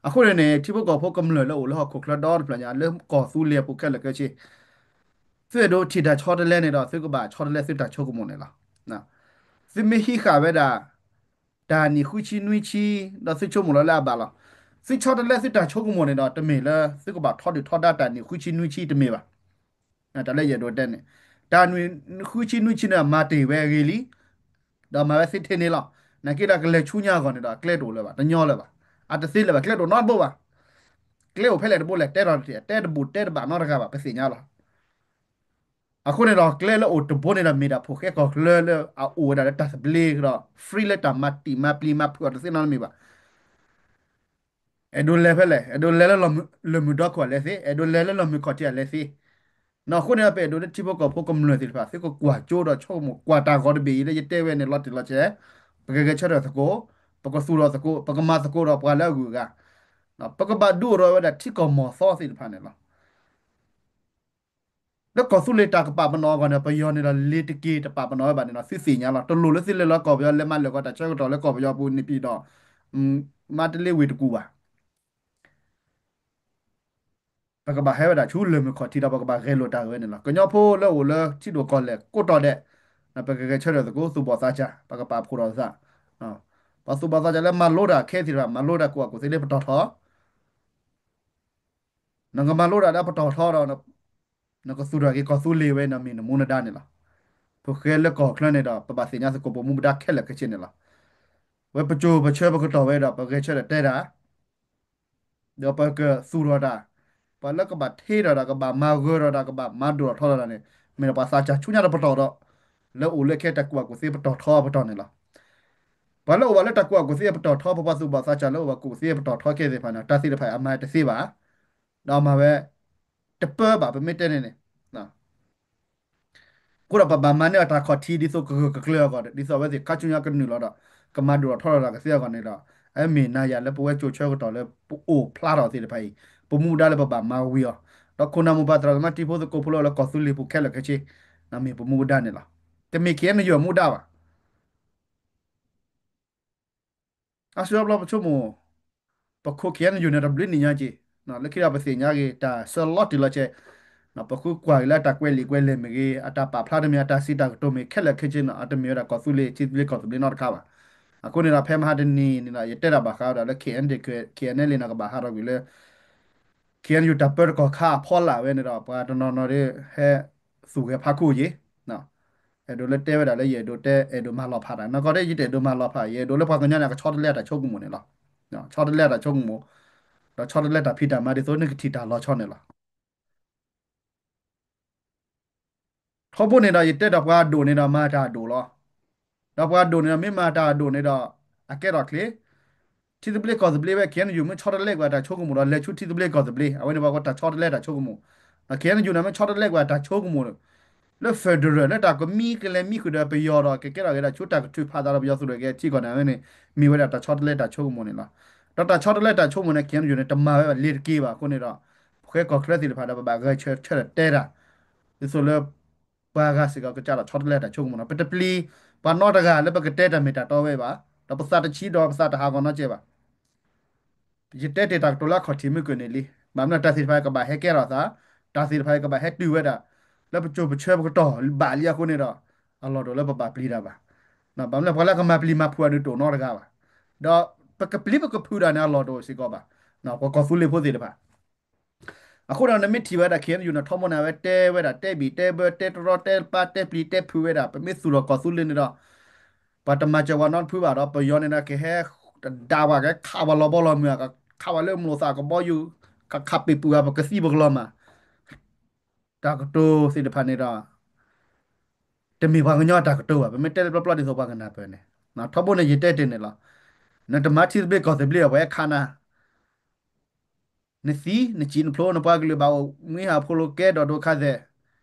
အဃိန့ၣ်န့ၣ် ထံဖိကီၢ်ဖိကမျၢၢ်လၢအိၣ်လၢဟီၣ်ခိၣ်ချၢဒီတဖျၢၣ်ညါ လၢကီၢ်သူလ့ၤအပူၤခဲလၢာ်ခဲဆ့ သုအဲၣ်ဒိးထံၣ်တၢ်ဆီတလဲန့ၣ်ဒီး သုကဘၣ်ဆီတလဲသုတၢ်ဆိကမိၣ်န့ၣ်လီၤ. သုမ့ၢ်ဟံးဃာ်ဝဲဒၣ် တၢ်နံၣ်ဃုဆံနွံဆံ ဒီးသုဆိကမိၣ်လီၤလၢအဘၣ်လီၤ. သုဆီတလဲသုတၢ်ဆိကမိၣ်န့ၣ်ဒီး တမ့ၢ်လၢသုကဘၣ်ထီဒုၣ်ထီဒါတၢ်နံၣ်ဃုဆံနွံဆံတမ့ၢ်ဘၣ်. တၢ်လၢယအဲၣ်ဒိးတဲန့ၣ် တၢ်နံၣ်ဃုဆံနွံဆံန့ၣ် မၤတ့ၢ်ဝဲအဂ့ၢ်လံ, ဒီးမၤဝဲသ့ထဲန့ၣ်လီၤ. နာ်က့ဒီးကလဲၤဆူညါအဂီၢ်န့ၣ်ဒီး အကျဲတအိၣ်လၢၤဘၣ်, တညီလၢၤဘၣ်, အတသ့လၢၤဘၣ်, ကျဲတအိၣ်နီတဘိဘၣ်. ကျဲအိၣ်ဖဲလဲၣ်တဘိလဲၣ် တဲထီၣ်တထံၣ် အတဲတဘူၣ်တဲတဘၣ်နီတဂၤဘၣ် ပသ့ၣ်ညါလီၤ. အဃိန့ၣ်ဒီး ကျဲလၢအိၣ်တဘိန့ၣ်ဒီး မ့ၢ်ဒၣ်ဖိၣ်ဃဲကီၢ်ချၢလၢအအိၣ်ဝဲဒၣ်လၢတၢ်သဘျ့ဒီး free လၢတၢ်မၤတံာ်မၤပျံၤမၤဖုးအီၤတသ့နီတမံၤဘၣ်. အဲၣ်ဒိးလဲၤဖဲလဲၣ်, အဲၣ်ဒိးလဲၤလၢလီၢ်မုၢ်ဒီခိၣ်အလဲၤသ့, အဲၣ်ဒိးလဲၤလၢလီၢ်မုၢ်ခီၣ်ထံးအလဲၤသ့. အဃိန့ၣ်ဒီး ပအဲၣ်ဒိးလၢထံဖိကီၢ်ဖိကမျၢၢ်သ့ၣ်တဖၣ် သုကကွၢ်ကၠိဒီးဆိကမိၣ်ကွၢ်တၢ်ဂီၤတဘ့ၣ်အံၤလၢယတဲဝဲန့ၣ် လီၤတံၢ်လီၤဆဲး, ပကဂဲၤဆၢထၢၣ်သကိး, ပကသူၣ်ထီၣ်သကိး, ပကမၤသကိးဒီးပှၤလၢအဂုၤအဂၤ, ပကဘၣ်ဒုးအိၣ်ထီၣ်ဝဲဒၣ်ထံကီၢ်မီၢ်သီသ့ၣ်တဖၣ်န့ၣ်လီၤ. လၢကီၢ်သူလ့ၤတၢ်ကပာ်ပနီၣ်အဂီၢ်န့ၣ် ပယီၤန့ၣ်ဒီး လ့ၤတက့ၤတပာ်ပနီၣ်ဝဲဘၣ်န့ၣ်ဒီး သုသ့ၣ်ညါလီၤ. တလိၣ်လၢသုလဲၤလီၤကီၢ်ပယီၤ လဲၤမၤလၢာ်ကီၢ်တၢ်ဆၢကတီၢ်လၢကီၢ်ပယီၤပူၤန့ၣ်ပံၤဒီး မါတလ့ဝ့ၢ်တကူၣ်ဘၣ်. ပကဘၣ်ဟဲဝဲဒၣ်ဆူလၢၢ်မုၢ်ခီၣ်ထံးဒီး ပကဘၣ်ဂဲၤလိာ်တၢ်ဂ့ၢ်ဝဲန့ၣ်လီၤ. ကညီဖိလၢအိၣ်လၢထံဒိၣ်ကီၢ်လဲၢ်ကိးတီၤဒဲး, ပကဂဲၤဆၢထၢၣ်သကိး သူၣ်ဘီၣ်သးစၢ်, ပကပာ်ဖှိၣ်ထီၣ်သး, ပှၤသူၣ်ဘီၣ်သးစၢ်လၢမၤလိတၢ်ခဲသ့ၣ်တဖၣ် မၤလိတၢ်ကိးဘၣ်ကူၣ်သ့လၢပတီၢ်ထီ နကမၤလိတၢ်လၢပတီၢ်ထီဒီး နကသူၣ်ထီၣ်က့ၤကီၢ်သူလ့ၤဝဲန့ၣ် မ့ၢ်နမူနဒါန့ၣ်လီၤ. ပဃဲလၢကီၢ်ချၢန့ၣ်ဒီး ပဘၣ်သ့ၣ်ညါသကိးပမူပဒါခဲလၢာ်ခဲဆ့န့ၣ်လီၤ. ဝဲပစိၤပဆၢပကတီၢ်ဝဲဒီး ပဂဲၤဆၢထၢၣ်တဲတၢ် ဒီးပကသူၣ်ထီၣ်တၢ်, ပှၤလၢကဘၣ်ထ့ထီၣ်တၢ် ကဘၣ်မၤဂၢၢ်ထီၣ်တၢ် ကဘၣ်မၤဒိၣ်ထီၣ်ထီထီၣ်တၢ်န့ၣ် မ့ၢ်ဒၣ်ပှၤသးစၢ်ဆူညါတပတီၢ်ဒီး လၢအိၣ်လၢခဲတၢ်ကူၣ်ဘၣ်ကူၣ်သ့ပတီၢ်ထီပတီၢ်န့ၣ်လီၤ. ပှၤလၢအိၣ်ဘၣ်လၢတၢ်ကူၣ်ဘၣ်ကူၣ်သ့အပတီၢ်ထီ ပပှၤသူၣ်ဘီၣ်သးစၢ်လၢအိၣ်ဘၣ်ကူၣ်သ့အပတီၢ်ထီခဲသ့ၣ်တဖၣ်န့ၣ် တၢ်သ့ၣ်တဖၣ်အမၤတသ့ဘၣ်, ဒီးအမၤဝဲ တပၢဘၣ် ပမ့ၢ်တဲန့ၣ်န့ၣ် အဃိဒီးပဘၣ်မၤန့ၢ်အတၢ်ခီၣ်ထံး ဒ်သိးကဂၢၢ်ကကျၢၤအဂီၢ် ဒ်သိးအဝဲသ့ၣ်ခါဆူညါကနုာ်လီၤဒီး ကမၤဒိၣ်ထီၣ်ထီထီၣ်တၢ်ကသ့အဂီၢ်န့ၣ်ဒီး အမ့ၢ်နၤယၤလၢပဝဲကၠိဆၢကတီၢ်လၢပအိၣ်ဖျါထီၣ်သ့ၣ်တဖၣ်အံၤ ပမူပဒါလၢပဘၣ်မၤဝံၤအီၤ, ဒီးခိၣ်နၢ်မိၢ်ပၢ်သရၣ်သမါတံၤဖိသကိးဖိလၢလၢကီၢ်သူလ့ၤပူၤခဲလၢာ်ခဲဆ့ မ့ၢ်ပမူပဒါန့ၣ်လီၤ. တမ့ၢ် K N U အမူဒါဘၣ်. အါစုအါဘျီပဆိကမိၣ် ပခိၣ် K N U န့ၣ် တဘျုးနံၣ်ညါက့ၤ, လၢခံဒီးပသ့ၣ်ညါက့ၤ တၢ်ဆၢလီၤတံၢ်လီၤဆဲး, ပဃုကွၢ်က့ၤလၢအတၢ်ကွဲးလံာ်ကွဲးလဲၢ်မ့ၢ်ဂ့ၤ, အတၢ်ပာ်ဖျါတမံၤ အတၢ်စံးတၢ်ကတိၤမ့ၢ်ဂ့ၤ ခဲလၢာ်ခဲဆ့န့ၣ် အတမ့ၢ်ဝဲဒၣ်ကီၢ်သူလ့ၤ ထံသဘျ့ကီၢ်သဘျ့နီတခါဘၣ်. အဃိန့ၣ်ဒီး ဖဲမဟါတနံၤန့ၣ်ဒီး ယတဲတၢ်ဘၣ်ဃးဒီးလၢ K N D K N L န့ၣ် ကဘၣ်ဟးထီၣ်ကွံာ်လၢ K N U တၢ်ပၢတကီၢ်ခါအဖီလာ်ဝဲန့ၣ်ဒီး ပှၤတနီၤနီၤဒီး ဟဲသူၣ်ဂဲၤဖးခိၣ်က့ၤ အဲၣ်ဒိးလၢတဲဝဲဒၣ်လၢယအဲၣ်ဒိးတဲ အဲၣ်ဒိးမၤလီၤဖးတၢ် နီၢ်ကီၢ်ဒ်ယတအဲၣ်ဒိးမၤလီၤဖး ယအဲၣ်ဒိးလၢပှၤကညီန့ၣ် ကဆီတလဲအတၢ်ဆိကမိၣ်န့ၣ်လီၤ. ဆီတလဲအတၢ်ဆိကမိၣ် ဒီးဆီတလဲတၢ်ဖံးတၢ်မၤဒ်သိးနကထံၣ်တၢ်လီၤဆီန့ၣ်လီၤ. ထီဘိန့ၣ်ဒီး ယတဲဒီးပှၤဒိၣ်န့ၣ်ဒီးမၤတၢ်ဒိၣ်လီၤ. ဒီးပှၤဒိၣ်န့ၣ်ဒီး မ့ၢ်မၤတၢ်ဒိၣ်န့ၣ်ဒီး အကဲထီၣ်ချ့ ထံသဘျ့ကီၢ်သဘျ့ဝဲ K N U မ့ၢ်ဆီတလဲကွံာ်အတၢ်ဆိကမိၣ်ဒီး လဲၤဆူထံသဘျ့ကီၢ်သဘျ့ အဝဲန့ၣ်ပှၤတၢ်ဆီတလဲတၢ်ဆိကမိၣ်, K N U န့ၣ် မ့ၢ်ဆီတလဲကွံာ်အတၢ်ဆိကမိၣ် လၢ federal လၢတၢ်ကမံကလဲၤမံဃုာ်ဒီးပယီၤဒီး ကကဲထီၣ်က့ၤဒၣ်ဆူတၢ်ကထုးဖးသးဒီးပယီၤသူၣ်ထီၣ်က့ၤထံကီၢ်န့ၣ် အဝဲန့ၣ် မ့ၢ်ဝဲဒၣ်တၢ်ဆီတလဲတၢ်ဆိကမိၣ်န့ၣ်လီၤ. ဒီးတၢ်ဆီတလဲတၢ်ဆိကမိၣ်န့ၣ် K N U န့ၣ် တမၤဝဲဘၣ် လ့ၤတက့ၤဘၣ်အဃိန့ၣ်ဒီး ပဃဲကီၢ်ချၢသ့ၣ်တဖၣ်ဒီး ပဘၣ်ဂဲၤဆၢထၢၣ်တဲတၢ် ဒ်သိးလၢ ပှၤဂၤစ့ၢ်ကီးကစးထီၣ်ဆီတလဲတၢ်ဆိကမိၣ်န့ၣ် ပတပျံၤ ပှၤနီတဂၤလၢပကတဲတၢ်မ့ၢ်တၢ်တီဝဲဘၣ်, ဒီးပသးတဆံးဒီးပသးတဟးဂီၤနီတစဲးဘၣ်. ယတဲတ့ၢ်တၢ်ကတိၤလၢအခီၣ်ထံးမုၢ်ကၢၢ်န့ၣ်လံ, ဘၣ်မနုၤတၢ်သ့ၣ်တဖၣ်ကဘၣ်ဟဲကဲထီၣ်သး, တၢ်သ့ၣ်တဖၣ်ကဘၣ်ဟဲတုၤဝဲဒၣ် လၢပစိၤပဆၢပကတီၢ်ဘၣ်လံအဃိန့ၣ်ဒီး အလီၢ်တအိၣ်လၢပဘၣ်ပျံၤတၢ်ဘၣ်. ဘၣ်မနုၤလဲၣ် ပှၤလၢကမၤပျံၤမၤဖုးအီၤဒုးတအိၣ်နီတဂၤဘၣ်. ဒီးပကပျံၤပကဖုးတၢ်န့ၣ် အလီၢ်တအိၣ်စ့ၢ်ကီးဘၣ်. ပှၤကီၢ်သူလ့ၤဖိသ့ၣ်တဖၣ် အဃိဒီးနမ့ၢ်ထံၣ်ဝဲဒၣ် ခ့ၣ်အဲၣ်ယူၣ် န့ၣ် ထီဘိန့ၣ် အဝဲတဲဝဲဒၣ် တဲဘံၣ်တဲဘၢ တဲတရီတဲပၢ တဲပျံၤတဲဖုးဝဲဒၣ် ပမ့ၢ်သူၣ်ထီၣ်ကီၢ်သူလ့ၤန့ၣ်ဒီး ပှၤတမၤစၢၤဝဲနီတဖုဘၣ်ဒီး ပယီၤန့ၣ်ဒီး ကဟဲတဒါပှၤ ကခးပှၤလီၤဘီလီၤမုၢ် ကခးပှၤလၢမိၢ်သးကဘီယူၤ ကခးပ့ၤပူၤဂၤ ပကသံပကလီၤမၢ် တၢ်ကတိၤသ့ၣ်တဖၣ်န့ၣ်ဒီး တမ့ၢ်ပှၤကညီအတၢ်ကတိၤဘၣ်. ပမ့ၢ်တဲလၢပျီပျီဒ်သိးပှၤကနၢ်ပၢၢ်န့ၣ် ထီဘိန့ၣ် ယတဲတ့ၢ်န့ၣ်လီၤ. နတမၤထံသဘျ့ကီၢ်သဘျ့အပှၤဟဲခးနၤ နသံ နစံၣ်နဖျိ နပှၤကလုာ်ဘၣ်အိၣ်မူဟးဖိလိၤကဲ ဒိၣ်ဒိၣ်ခါသဲး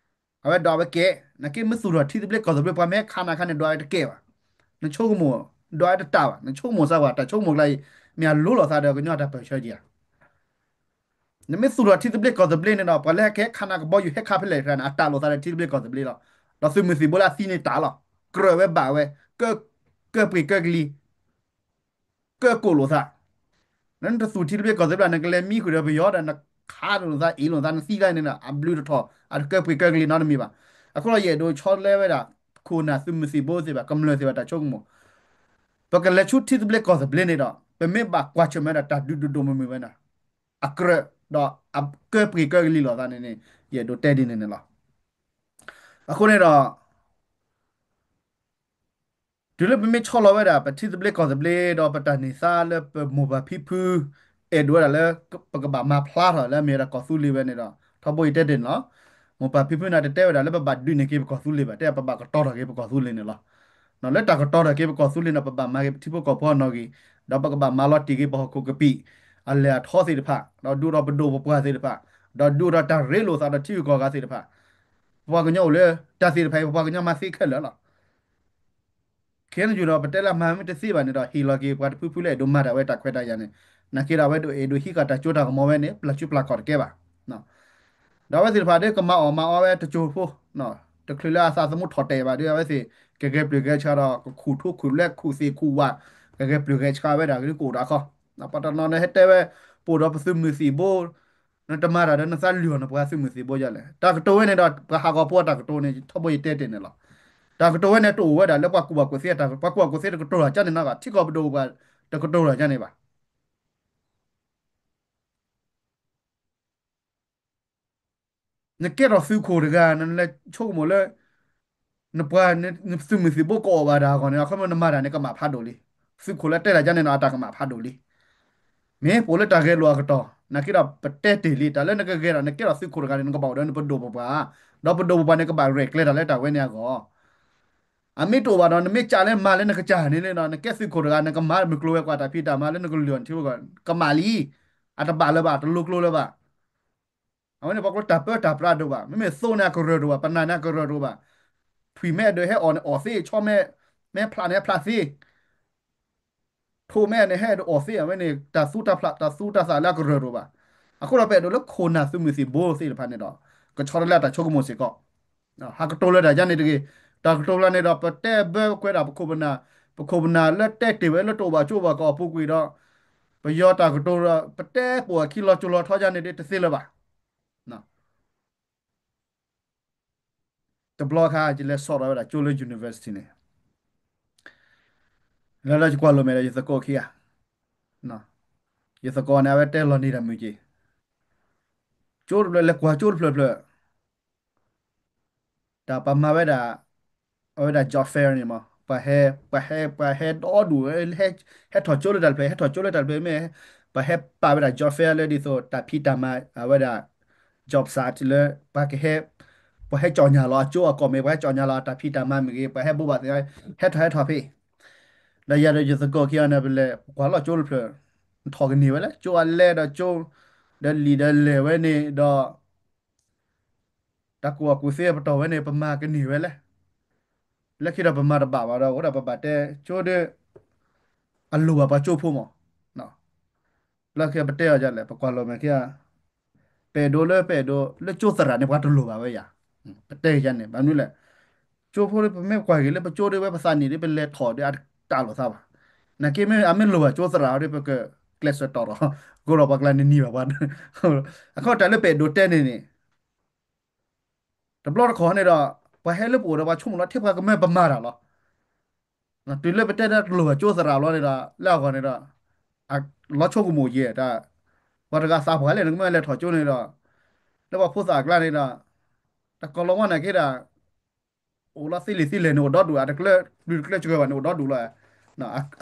အဝဲဒိးဝဲကဲ, နက့မ့ၢ်သူၣ်ထီၣ်ထံသဘျ့ကီၢ်သဘျ့ ပှၤမ့ၢ်ဟဲခးနၤခါန့ၣ် ဒိးဝဲတကဲဘၣ်. နဆိကမိၣ် ဒိးဝဲတတၢ်ဘၣ်. နဆိကမိၣ်စၢ်ဝဲ တၢ်ဆိကမိၣ်ကျါအံၤ မ့ၢ်အလိၤလိာ်သးဒီးကညီတၢ်ပၢၢ်ဆၢက့ၤဧါ. နမ့ၢ်သူၣ်ထီၣ်ထံသဘျ့ကီၢ်သဘျ့န့ၣ်ဒီး ပှၤလၢဟဲကဲခးနၤကဘီယူၤ ဟဲခးဖဲလဲၣ်တခါန့ၣ် အတၢ်လိာ်သးဒီးထံသဘျ့ကီၢ်သဘျ့လီၤ. ဒီးသုးမုၢ်သံၣ်ဘိလၢအသံန့ၣ်တၢ်လီၤ. ကြၢးဝဲဘၣ်ဝဲ ကၢပှ့ၤကၢကလံၤ ကၢကိၣ်လိာ်သး, နတသူၣ်ထံသဘျ့ကီၢ်သဘျ့ နကလဲၤမံဃုာ်ဒီးပယီၤဒီး နခးလိာ်သး အ့ၣ်လိာ်သး နသံတၢ်န့ၣ်ဒီး အဘျုးတထီၣ် အတကၢပှ့ၤကၢကလံၤနီတမံၤဘၣ်. အဃိဒီးယအဲၣ်ဒိးဆီတလဲဝဲဒၣ် ခိၣ်နၢ်သုးမုၢ်သံၣ်ဘိသ့ၣ်တဖၣ် ကမျၢၢ်သ့ၣ်တဖၣ်တၢ်ဆိကမိၣ်, ပကလဲၤဆူထံသဘျ့ကီၢ်သဘျ့န့ၣ်ဒီး ပမ့ၢ်ဘၣ်ကွၢ်ဆၢၣ်မဲာ်ဒီးတၢ်ဒုးဒိၣ်ဒိၣ်မုၢ်မုၢ်ဝဲဒၣ် အကြၢးဒီးအကၢပှ့ၤကၢကလံၤလိာ်သးန့ၣ်န့ၣ် ယအဲၣ်ဒိးတဲဒ်န့ၣ်န့ၣ်လီၤ. အဃိန့ၣ်ဒီး တုၤလၢပမ့ၢ်ဆီလီၤဝဲဒၣ် ပထံသဘျ့ကီၢ်သဘျ့ဒီး ပတၢ်န့ၢ်သါလၢပမိၢ်ပၢ်ဖံဖု အဲၣ်ဒိးဝဲဒၣ်လၢ ပကဘၣ်မၤဖျါထီၣ်လၢအမ့ၢ်ဝဲဒၣ်ကီၢ်သူလ့ၤဝဲန့ၣ်ဒီး ထီဘိအံၤတဲတ့ၢ်န့ၣ်လီၤ. မိၢ်ပၢ်ဖံဖုန့ၣ် တတဲဝဲဒၣ်လၢပဘၣ်ဒုးန့ၢ်က့ၤပကီၢ်သူလ့ၤဘၣ်, တဲပဘၣ်ကတီၤထီၣ်က့ၤပကီၢ်သူလ့ၤန့ၣ်လီၤ. လၢတၢ်ကတီၤထီၣ်က့ၤပကီၢ်သူလ့ၤန့ၣ် ပဘၣ်မၤက့ၤပထံဖိကီၢ်ဖိအနီၣ်ဂံၢ်, ဒီးပကဘၣ်မၤလီၤတံၢ်က့ၤပဟီၣ်ခိၣ်ကပံာ် အလဲၢ်အထီသ့ၣ်တဖၣ်, ဒီးဒုးအိၣ်ထီၣ်ပဒိၣ်ပပှၢ်သ့ၣ်တဖၣ်, ဒီးဒုးအိၣ်ထီၣ်တၢ်ရ့လိာ်သးဒီးထံဂုၤကီၢ်ဂၤသ့ၣ်တဖၣ်, ပပှၤကညီအိၣ်လၢတၢ်သ့ၣ်တဖၣ်အံၤ ပပှၤကညီမၤသ့ခဲလၢာ်လီၤ. ခဲအံၤဒီး ပတဲလၢမၤမ့ၢ်တသ့ဘၣ်န့ၣ်ဒီး ဟ့ၣ်လီၤက့ၤပှၤတဖုဖုလၢအဲၣ်ဒိးမၤတၢ်ဝဲတၢ်ခွဲးတၢ်ယာ်န့ၣ်, နာ်က့ဒီးအဝဲဒၣ်အဲၣ်ဒိးဟံးဃာ်တၢ်စိတၢ်ကမီၤဝဲန့ၣ် ပျၢ်စုပျၢ်ခီၣ်တကဲဘၣ်. ဒီးအဝဲသ့ၣ်တဖၣ်ဒီးကမၤအီၣ်မၤအီဝဲတစိၢ်ဖိ, တချုးလၢအသးသမူထီၣ်တဲာ်ဘၣ်ဒီး အဝဲသ့ၣ်ကဂဲၤပျုၢ်ဂဲၤဆှးဒီး ကခူၣ်ထူခူၣ်လဲခူၣ်သ့ၣ်ခူၣ်ဝၣ်, ကဂဲၤပျုၢ်ဂဲၤဆှးဝဲဒၣ်ကဒုးကအိၣ်ဒၣ်ခီ, ပှၤတနီၤန့ၣ်ဟဲတဲဝဲ ပအိၣ်ဒီးပသုးမုၢ်သံၣ်ဘိ နတမၤတၢ်ဒီးနသးလုၢ်အီၤနပှၤသုးမုၢ်သံၣ်ဘိဒ်လဲၣ်. တၢ်ကတိၤဝဲန့ၣ်ဒီး ပှၤဟးဂီၤဖိအတၢ်ကတိၤန့ၣ် ထီဘိယတဲတ့ၢ်န့ၣ်လီၤ. တၢ်ကတိၤဝဲန့ၣ်တအိၣ်ဝဲဒၣ်လၢပှၤကူၣ်ဘၣ်ကူၣ်သ့, ပှၤကူၣ်ဘၣ်ကူၣ်သ့တကတိၤတၢ်ကန့ၣ်နီဘၣ်, ထံကီၢ်ပဒိၣ်ပပှၢ်တကတိၤတၢ်ကန့ၣ်ဘၣ်. နကဲထီၣ်သုးခိၣ်တဂၤ နလဲၤဆိကမိၣ်လၢ နပှၤ နသုးမုၢ်သံၣ်ဘိကအီၣ်ဘၣ်တၢ်အဂီၢ်န့ၣ် အခီပညီနမၤတၢ်န့ၣ် ကမၣ်ဖးဒိၣ်လံ. သုးခိၣ်လၢတဲတၢ်ကန့ၣ်နီၤ အတၢ်ကမၣ်ဖးဒိၣ်လံ. မ့ၢ်ပအိၣ်လၢတၢ်ဂဲၤလိာ်အကတီၢ် နာ်က့ဒီးပတဲတ့ၢ်လံ တၢ်လၢနကဂဲၤဒီး နကဲထီၣ်သုးခိၣ်တဂၤန့ၣ် နကဘၣ်အိၣ်ဒီးနပဒိၣ်ပပှၢ်, ဒီးပဒိၣ်ပပှၢ်န့ၣ် ကဘၣ်ရဲၣ်ကျဲၤတၢ်လၢတၢ်ဝဲန့ၣ်အဂီၢ် အမ့ၢ်တအိၣ်ဘၣ်ဒီး နမ့ၢ်ကးလၢမၤလၢနကစၢ်န့ၣ်လီၤ, နကဲသုးခိၣ်တဂၤ နကမၤမုၢ်ကျိၤဝဲၤကွာ်တၢ်ဖံးတၢ်မၤလၢနကလုၢ်အထံဖိကီၢ် ကမၣ်လံ. အတဘၣ်လၢၤဘၣ်, တလိၤကျိၤလၢၤဘၣ်. အဝဲန့ၣ်ပှၤကျိတၢ်ပၢတၢ်ပြးဒိၣ်ဘၣ်, မ့မ့ၢ်သိန့ၣ်အကရၢၢ်ဒိၣ်ဘၣ်, ပနၢ်န့ၣ်အကရၢၢ်ဒိၣ်ဘၣ်, ထွံၣ်မ့ၢ်အဲၣ်ဒိးဟဲအီၣ်န့ၣ်အီၣ်သ့, ဆီမ့ၢ် မ့ၢ်ဖျးန့ၣ်ဟဲဖျးသ့, ထိၣ်မ့ၢ်န့ၣ်ဟဲအီၣ်သ့, အဝဲန့ၣ် တၢ်သူတၢ်ဖျး တၢ်သူတၢ်သၣ်လၢအကရၢၢ်ဒိၣ်ဘၣ်. အဃိဒီးပအဲၣ်ဒိးလၢခိၣ်နၢ်သုးမုၢ်သံၣ်ဘိသ့ၣ်တဖၣ်န့ၣ်ဒီး ကဆီတလဲအတၢ်ဆိကမိၣ်စ့ၢ်ကီး ဟးကတိၤလၢတၢ်ယါန့ၣ်တဂ့ၤ. တၢ်ကတိၤလၢန့ၣ်ဒီး ပတဲဘၢကွဲးဒၣ်ပခိၣ်ပနၢ်, ပခိၣ်ပနၢ်လၢတဲတ့ၢ်ဝဲလၢတအိၣ်ဘၣ်ကၠိဘၣ်ကအီၣ်ပူၤကွံာ်ဒီး ပယီၤတၢ်ကတိၤဒီး ပတဲပှၤခံလီၤကၠိလီၤထီယါန့ၣ်ဒ်တသ့လၢၤဘၣ်. တဘျီခါ ယလဲၤဆီၣ်ဒီးဝဲဒၣ်ကၠိလၢ university န့ၣ် လၢလၢယကွၢ်လိာ်မဲာ်ဒီးယသကိးခံဂၤ, ယသကိးန့ၣ် အဝဲတဲလီၤန့ၢ်တၢ်မုာ်က့ၤ, ကၠိတဖျၢၣ် လဲၤကွၢ်ကၠိတဖျၢၣ်ဖျၢၣ် တၢ်ပှၤမၤဝဲဒၣ်, အဝဲဒၣ် job fair န့ၣ်မး ပှၤဟဲ, ပှၤဟဲ, ပှၤဟဲဒီဒူၣ်, ဟဲထီၣ်ကၠိလၢတၢ်တဖျၢၣ်, ဟဲထီၣ်ကၠိလၢတၢ်တဖျၢၣ်မ့ၢ်, ပှၤဟဲပာ်ဝဲဒၣ် job fair လၢဒ်သိးတၢ်ဖံးတၢ်မၤ အဝဲဒၣ် job search လၢ ပှၤကဟဲ, ပှၤဟဲကၠီၣ်ညါလီၤအကၠိအကီၢ်မ့ၢ်, ပှၤဟဲကၠီၣ်ညါလီၤအတၢ်ဖံးတၢ်မၤမ့ၢ်ဂ့ၤ, ပှၤဟဲဘိးဘၣ်သ့ၣ်, ဟဲထီၣ်ဟဲထီၣ်ဖဲ ဒီးယၤဒီးယသကိးခံဂၤန့ၣ် ပလဲၤ ပကွၢ်လီၤကၠိတဖျၢၣ်, ထီၣ်ကန့ၢ်ဝဲလဲၣ်, ကၠိအလဲဒီးကၠိ, ဒီးလံာ်ဒီးလဲၢ်ဝဲန့ၣ်ဒီး တၢ်ကူၣ်ဘၣ်ကူၣ်သ့ပတီၢ်ဝဲန့ၣ် ပမၤကန့ၢ်ဝဲလဲၣ်. လၢခံဒီးပမၤတဘၣ်ဘၣ်ဒီး အိၣ်ဒၣ်ပဘၣ်တဲကၠိဒီး အလိၣ်ဘၣ်ပှၤကၠိဖိမး. လၢခံပတဲအီၤဒ်လဲၣ် ပကွၢ်လီၤမဲာ်ခံဂၤ, ပအဲၣ်ဒိးလၢ ပအဲၣ်ဒိးလၢကၠိသရၣ်န့ၣ် ပှၤတလိၣ်ဘၣ်ဝဲယၤ, ပတဲယၤန့ၣ် ဘၣ်မနုၤလဲၣ်, ကၠိဖိဒီး ပမ့ၢ်ကွၢ်က့ၤလၢပကၠိဒီး ဝဲပသးနံၣ်ဒီး ပလဲၤထီၣ်ဒီးအတလိၣ်သးဘၣ်. နာ်က့မ့ၢ်အမ့ၢ်လိၣ်ဘၣ်ကၠိသရၣ်ဒီး ပကကျဲးစၢးတီၢ်ထီၣ်, ကအိၣ်ဒီးပှၤကျါန့ၣ်နံၤဘၣ်ပှၤ, အခီတၢ်လၢပအဲၣ်ဒိးတဲန့ၣ်န့ၣ် တဘျီတခီၣ်န့ၣ်ဒီး ပှၤဟဲလၢပအိၣ်ဒီးပှၤဆိကမိၣ်လီၤ ထဲပှၤကမၢပမၤတၢ်လီၤ. တုၤလၢပတဲတၢ်တလိၣ်ဘၣ်ကၠိသရၣ်လီၤန့ၣ်ဒီး လၢအဂီၢ်န့ၣ်ဒီး လီၤဆိကမိၣ်ယဲၢ်တၢ် ပှၤတဂၤသးပှၢ်လဲၣ် နကမၢလဲၤထီၣ်ကၠိန့ၣ်ဒီး လၢပှၤဖိသၣ်အကျါန့ၣ်ဒီး တၢ်ကီၤလီၤဝါန့ၣ်က့ဒီး အိၣ်လီၤသ့လံာ်သ့လဲၢ်န့ၣ်အိၣ်ဒီဒူၣ် အတကျၢ ပျုၤတကျၢစှၤဘၣ်န့ၣ်အိၣ်ဒီဒူၣ်လီၤ.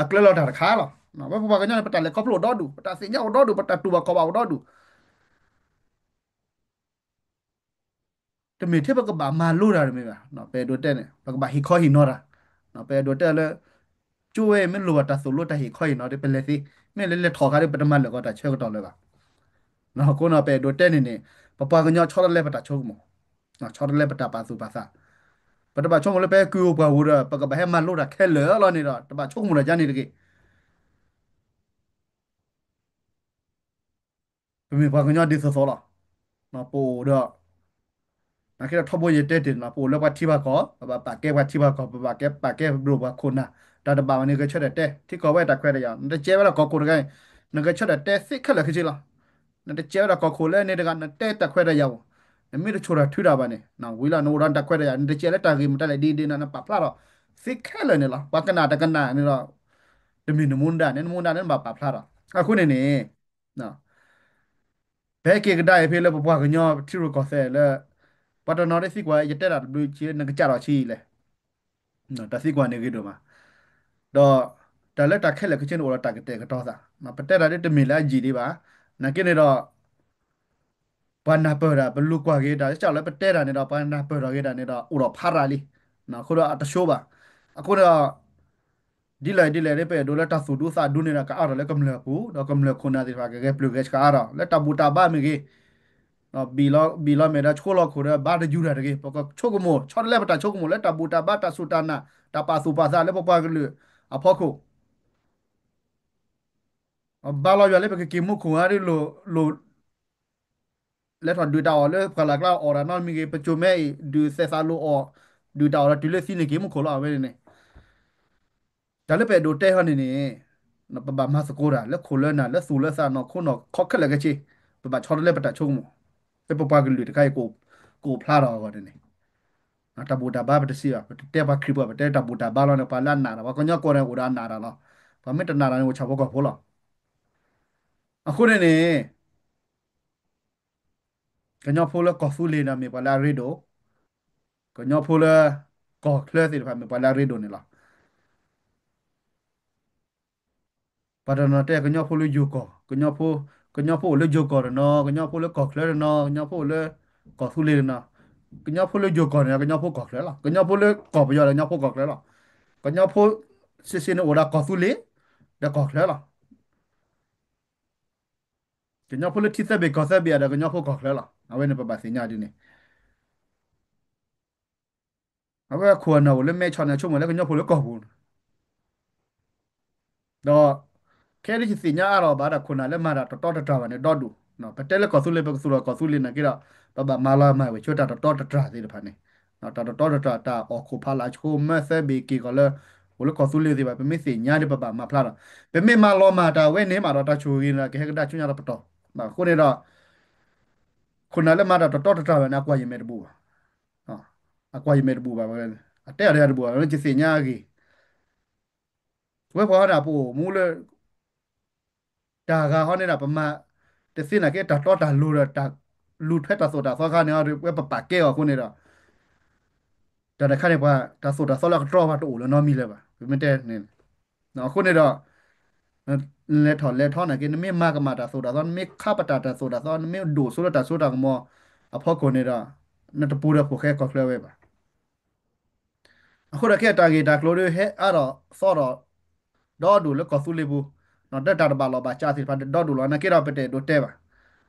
အကျၢလီၤတၢ်တခါလီၤ. ပပှၤကညီန့ၣ် ပတၢ်လဲၤခီဖျိအိၣ်ဒီဒူၣ် ပတၢ်သ့ၣ်ညါအိၣ်ဒီဒူၣ် ပတၢ်တူၢ်ဘၣ်ခီၣ်ဘၣ်အိၣ်ဒီဒူၣ် တမ့ၢ်ထဲပကဘၣ်မၤလိတၢ်တမ့ၢ်ဘၣ်. ပအဲၣ်ဒိးတဲန့ၣ် ပကဘၣ်ဟ့ၣ်ခီဟ့ၣ်နီၤတၢ်. ပအဲၣ်ဒိးတဲလၢ ကၠိဝဲအံၤမ့ၢ်လိၣ်ဘၣ်တၢ်သိၣ်လိတၢ်ဟ့ၣ်ခီဟ့ၣ်နီၤဒီး ပလဲၤသ့, မ့ၢ်လၢလဲၤထီၣ်ခါဒီး ပတမၤလၢာ်ကီတၢ်ဆၢကတီၢ်လၢၤဘၣ်. အဃိန့ၣ် ပအဲၣ်ဒိးတဲန့ၣ်န့ၣ် ပပှၤကညီဆီတလဲပတၢ်ဆိကမိၣ်, ဆီတလဲပတၢ်ပာ်သူၣ်ပာ်သး, ပတဘၣ်ဆိကမိၣ်လၢပဟဲကုၢ်အိၣ်ပှၢ်ဧိၤဒီး ပကဘၣ်ဟဲမၤလိတၢ်ခဲလၢာ်လီၤန့ၣ်ဒီး တဘၣ်ဆိကမိၣ်တၢ်ယါန့ၣ်တဂ့ၤ. ပမ့ၢ်ပှၤကညီဒ်သိးသိးလီၤ. ပအိၣ်ဒီး နာ်က့ဒီးထီဘိယတဲတ့ၢ်န့ၣ်လီၤ ပအိၣ်လၢပှၤထံပှၤကီၢ် ပဘၣ်ပာ်ကဲပှၤထံပှၤကီၢ် ပဘၣ်ကဲပာ်ကဲပဒိၣ်ပှၤခိၣ်နၢ်, တၢ်တဘၣ်ဘၣ်န့ၣ် ဂဲၤဆၢထၢၣ်တဲ ထံကီၢ်ဝဲတၢ်ခွဲးတၢ်ယာ် နတကဲဝဲဒၣ်ကီၢ်ခိၣ်တဂၤန့ၣ် နဂဲၤဆၢထၢၣ်တဲသ့ခဲလၢာ်ခဲဆ့လီၤ. နတကဲဝဲဒၣ်ကီၢ်ခိၣ်လၢန့ၣ်တဂၤ နတဲတၢ်ခွဲးတၢ်ယာ်အိၣ်, နမ့ၢ်တဆိၣ်တၢ်ထုတၢ်ဘၣ်န့ၣ် ဝံၤလီၤ နအိၣ်ဒီးတၢ်ခွဲးတၢ်ယာ် နတကဲလၢတၢ်ဂ့ၢ်မတၤလဲၣ်ဒ်ဒ်န့ၣ် နပာ်ဖျါထီၣ်သ့ခဲလၢာ်န့ၣ်လီၤ. ပှၤကနၣ်တကနၣ်န့ၣ်ဒီး တမ့ၢ်နမူနဒါန့ၣ် နမူနဒါန့ၣ် နဘၣ်ပာ်ဖျါထီၣ်. အဃိန့ၣ်န့ၣ် ပဟဲက့ၤကဒါအံၤဖဲလၢပပှၤကညီထံရူၢ်ကီၢ်သဲးလၢ ပှၤတနီၤသံကွၢ် ယတဲတၢ်တဘျုးဆံ နကစးထီၣ်ဆံးအံၤလဲၣ်. တၢ်သံကွၢ်န့ၣ်ဂ့ၤဒိၣ်မး, ဒီးတၢ်လၢတၢ်ခဲလၢာ်ခဲဆ့န့ၣ်အိၣ်ဒီးတၢ်ကတဲာ်ကတီၤသး, ပတဲတၢ်ဒ်တမ့ၢ်လၢအယံာ်ဒံးဘၣ်. နာ်က့န့ၣ်ဒီး ပှၤနၢ်ပၢၢ်တၢ် ပလူၤကွၢ်က့ၤတၢ် ကစၢ်လၢပတဲတၢ်န့ၣ်ဒီး ပှၤနၢ်ပၢၢ်ထီၣ်က့ၤတၢ်န့ၣ်ဒီး အိၣ်ဒီးဖးရၤလံ. အဃိဒီးအတဆိဘၣ်. အဃိဒီး ဒ်လဲၣ်ဒ်လဲၣ်ဒ် ပအဲၣ်ဒိးလၢတၢ်သူၣ်ဒူသးဒူန့ၣ်ဒီး ကအါထီၣ်လၢကမျၢၢ်အပူၤ ဒီးကမျၢၢ်ခိၣ်နၢ်သ့ၣ်တဖၣ် ကဂဲၤပျုၢ်ဂဲၤဆှးအါထီၣ် လၢတၢ်ဘူၣ်တၢ်ဘါမ့ၢ်ဂ့ၤ, ဘံၣ်လီၤမဲာ်ဒီးဆိလီၤခိၣ်ဒီး ဘါတယူၤတၢ်တဂ့ၤ ပကဆိကမိၣ် ဆီတလဲပတၢ်ဆိကမိၣ်လၢတၢ်ဘူၣ်တၢ်ဘါ တၢ်စူၢ်တၢ်နာ် တၢ်ပာ်သူၣ်ပာ်သးလၢပပှၤကလုာ်အဖီခိၣ် ဘါလီၤယွၤလၢပကက့ၤမူခိၣ်ဧါ ဒ်လိၣ်လိၣ် လဲၤထီၣ်ဒုၣ်တၢ်အီၣ်လၢပှၢ်လၢ်ကျါအီၣ်တၢ်နီတမံၤဂ့ၤ ပစိၤမဲအံၤ ဒုၣ်သဲးသးလိၤအီၣ် ဒုၣ်တၢ်အီၣ်ဒီးတုၤလၢသံန့ၣ်က့ၤမူခိၣ်လီၤ အဝဲန့ၣ်န့ၣ် တၢ်လၢပအဲၣ်ဒိးတဲဟီန့ၣ်န့ၣ် ပဘၣ်မၤသကိးတၢ်လၢခိၣ်လၢနၢ်လၢသူၣ်လၢသးနီၢ်ခိနီၢ်ခီခဲလၢာ်ခဲဆ့ ပဘၣ်ဆီတလဲပတၢ်ဆိကမိၣ် လၢပပှၤကလုာ်တခါအံၤ ကအိၣ်ဖျါထီၣ်အဂီၢ်န့ၣ် တၢ်ဘူၣ်တၢ်ဘါပတစံးဘၣ် ပတတဲပှၤခရံာ်ပှၤ ပတဲတၢ်ဘူၣ်တၢ်ဘါလီၤန့ၣ် ပှၤလၢအနာ်တၢ် ပှၤကညီကီၢ်န့ၣ်အိၣ်ဒီးအနာ်တၢ်လီၤ. ပှၤမ့ၢ်တနာ်တၢ်န့ၣ် အိၣ်ဆၣ်ဖိကီၢ်ဖိလီၤ. အဃိန့ၣ်န့ၣ် ကညီဖိလၢကီၢ်သူလ့ၤန့ၣ် မ့ၢ်ပှၤလၢအရ့ဒိၣ်, ကညီဖိလၢကီၢ်ချၢသ့ၣ်တဖၣ် မ့ၢ်ပှၤလၢအရ့ဒိၣ်န့ၣ်လီၤ. ပှၤတနီၤတဲ ကညီဖိလၢယိၤကီၢ်, ကညီဖိ, ကညီဖိအိၣ်လၢယိၤကီၢ်တနီၤ, ကညီဖိလၢကီၢ်ချၢတနီၤ, ကညီဖိအိၣ်လၢကီၢ်သူလ့ၤတနီၤ, ကညီဖိလၢယိၤကီၢ်န့ၣ် ကညီဖိကီၢ်ချၢလီၤ. ကညီဖိလၢကီၢ်ပယီၤဒီး ကညီဖိကီၢ်ချၢလီၤ. ကညီဖိစ့စ့န့ၣ်အိၣ်ဒီးကီၢ်သူလ့ၤ ဒီးကီၢ်ချၢလီၤ. ကညီဖိလၢထံသၢဘ့ၣ်ကီၢ်သၢဘ့ၣ်ဒီး ကညီဖိကီၢ်ချၢလီၤ. အဝဲန့ၣ်ပဘၣ်သ့ၣ်ညါဒ်န့ၣ် အဝဲခိၣ်အနၢ်အိၣ်လၢမဲဆီးန့ၣ် ဆိကမိၣ်လၢကညီဖိလၢကီၢ်ပူၤန့ၣ် ဒီး ခဲအံၤယသ့ၣ်ညါအါထီၣ်ဘၣ်ဒီး ခိၣ်နၢ်လၢမၤတၢ်တတီတတြၢ်ဘၣ်န့ၣ် ဒီဒူၣ်, ပတဲလၢကီၢ်သူလ့ၤ ပကသူၣ်ထီၣ်ကီၢ်သူလ့ၤနာ်က့ဒီး ပဘၣ်မၤလီၤမၢ်ဝဲဆိတၢ်တတီတတြၢ်သ့ၣ်တဖၣ်န့ၣ်, တၢ်တတီတတြၢ် တၢ်အီၣ်ခိၣ်ဖးလၢ်ဆိမၢသၢဘ့ၣ်က့ၢ်ကီၢ်လၢ အိၣ်လၢကီၢ်သူလ့ၤသ့ၣ်တဖၣ် ပမ့ၢ်သ့ၣ်ညါဒီး ပဘၣ်မၤဖျါထီၣ်, ပမ့ၢ်မၤလီၤမၢ်တၢ်ဝဲန့ၣ်မးဒီး တၢ်ဆိၣ်ဂ့ၤန့ၣ်ဒီး ကဟဲကဒါဆူညါဒီးပတီၢ်, အဃိန့ၣ်ဒီး ခိၣ်နၢ်လၢမၤတၢ်တတီတတြၢ်ဘၣ်န့ၣ် အကွၢ်ယမဲာ်တဘူၣ်ဘၣ်, အကွၢ်ယမဲာ်တဘူၣ်ဘၣ်, အတဲအီၤတဂၤတဘူၣ်ဘၣ် ယသ့ၣ်ညါအဂ့ၢ် ဝဲပှၤဟီန့ၣ် ပအိၣ်မူလၢ တၢ်ဂၤဟီန့ၣ်ဒီး ပမၤတသ့နာ်က့ တၢ်တီတၢ်လိၤဒီး တၢ်လူၤထွဲတၢ်သိၣ်တၢ်သီခါန့ၣ် ဝဲပပာ်ကဲအီၤအဃိန့ၣ်ဒီး တၢ်တခါန့ၣ် ပှၤတၢ်သိၣ်တၢ်သီလၢအကတြီပှၤတအိၣ်လၢၤနီတမံၤလၢၤဘၣ်. ပမ့ၢ်တဲန့ၣ် အဃိန့ၣ်ဒီး လဲၤထီၣ်လဲၤထီနာ်က့ နမ့ၢ်မၤကမၣ်တၢ်သိၣ်တၢ်သီ နမ့ၢ်ခါပတာ်တၢ်သိၣ်တၢ်သီ နမ့ၢ်ဒိၣ်စိလၢတၢ်စိတၢ်ကမီၤအဖီခိၣ်န့ၣ်ဒီး နတပူၤဒီးဖိၣ်ဃဲကီၢ်ချၢဝဲဘၣ်. အဃိဒီးခဲအံၤတၢ်ဂ့ၢ်တၢ်ကျိၤဒီး ဟဲအါထီၣ်သီထီၣ် ဒီဒူၣ်လၢကီၢ်သူလ့ၤပူၤ, ဒီးတၢ်တဘၣ်လီၢ်ဘၣ်စးသ့ၣ်တဖၣ်ဒီး ဒီဒူၣ်လီၤ. နာ်က့ဒီးပတအဲၣ်ဒိးတဲဘၣ်.